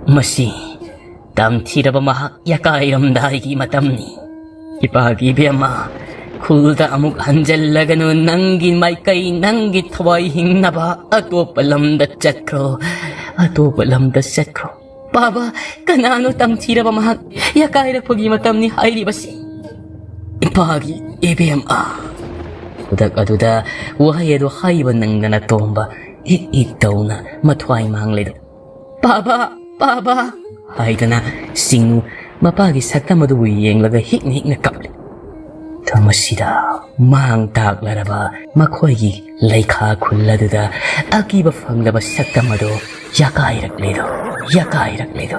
ꯃꯁꯤ ꯇꯝꯊꯤꯔꯕ ꯃꯍꯥꯛ ꯌꯥꯀꯥꯏꯔꯝꯗꯥꯏꯒꯤ ꯃꯇꯝꯅꯤ꯫ ꯏꯄꯥꯒꯤ ꯏꯕꯦꯝꯃ, ꯈꯨꯜꯗ ꯑꯃꯨꯛ ꯍꯟꯖꯜꯂꯒꯅꯨ꯫ ꯅꯪꯒꯤ ꯃꯥꯏꯀꯩ, ꯅꯪꯒꯤ ꯊꯋꯥꯏ ꯍꯤꯡꯅꯕ ꯑꯇꯣꯞꯄ ꯂꯝꯗ ꯆꯠꯈ꯭ꯔꯣ, ꯑꯇꯣꯞꯄ ꯂꯝꯗ ꯆꯠꯈ꯭ꯔꯣ꯫ ꯄꯥꯕ, ꯀꯅꯥꯅꯣ ꯇꯝꯊꯤꯔꯕ ꯃꯍꯥꯛ ꯌꯥꯀꯥꯏꯔꯛꯄꯒꯤ ꯃꯇꯝꯅꯤ ꯍꯥꯏꯔꯤꯕꯁꯤ? ꯏꯄꯥꯒꯤ ꯏꯕꯦꯝꯃ꯫ ꯈꯨꯗꯛ ꯑꯗꯨꯗ ꯋꯥꯍꯩ ꯑꯗꯨ ꯍꯥꯏꯕ ꯅꯪꯗꯅ ꯇꯣꯝꯕ ꯏꯛ ꯏꯛ ꯇꯧꯅ ꯃꯊ꯭ꯋꯥꯏ ꯃꯥꯡꯂꯦꯗꯣ꯫ "ꯄꯥꯕ, ꯄꯥꯕ!" ꯍꯥꯏꯗꯅ ꯁꯤꯡꯅꯨ ꯃꯄꯥꯒꯤ ꯁꯛꯇꯝ ꯑꯗꯨꯕꯨ ꯌꯦꯡꯂꯒ ꯍꯤꯛꯅ ꯍꯤꯛꯅ ꯀꯞꯂꯤ꯫ ꯃꯁꯤꯗ ꯃꯥꯡ ꯇꯥꯛꯂꯔꯕ ꯃꯈꯣꯏꯒꯤ ꯂꯩꯈꯥ ꯈꯨꯜ ꯑꯗꯨꯗ ꯑꯀꯤꯕ ꯐꯪꯂꯕ ꯁꯛꯇꯝ ꯑꯗꯨ ꯌꯥꯀꯥꯏꯔꯛꯂꯦꯗꯣ, ꯌꯥꯀꯥꯏꯔꯛꯂꯦꯗꯣ꯫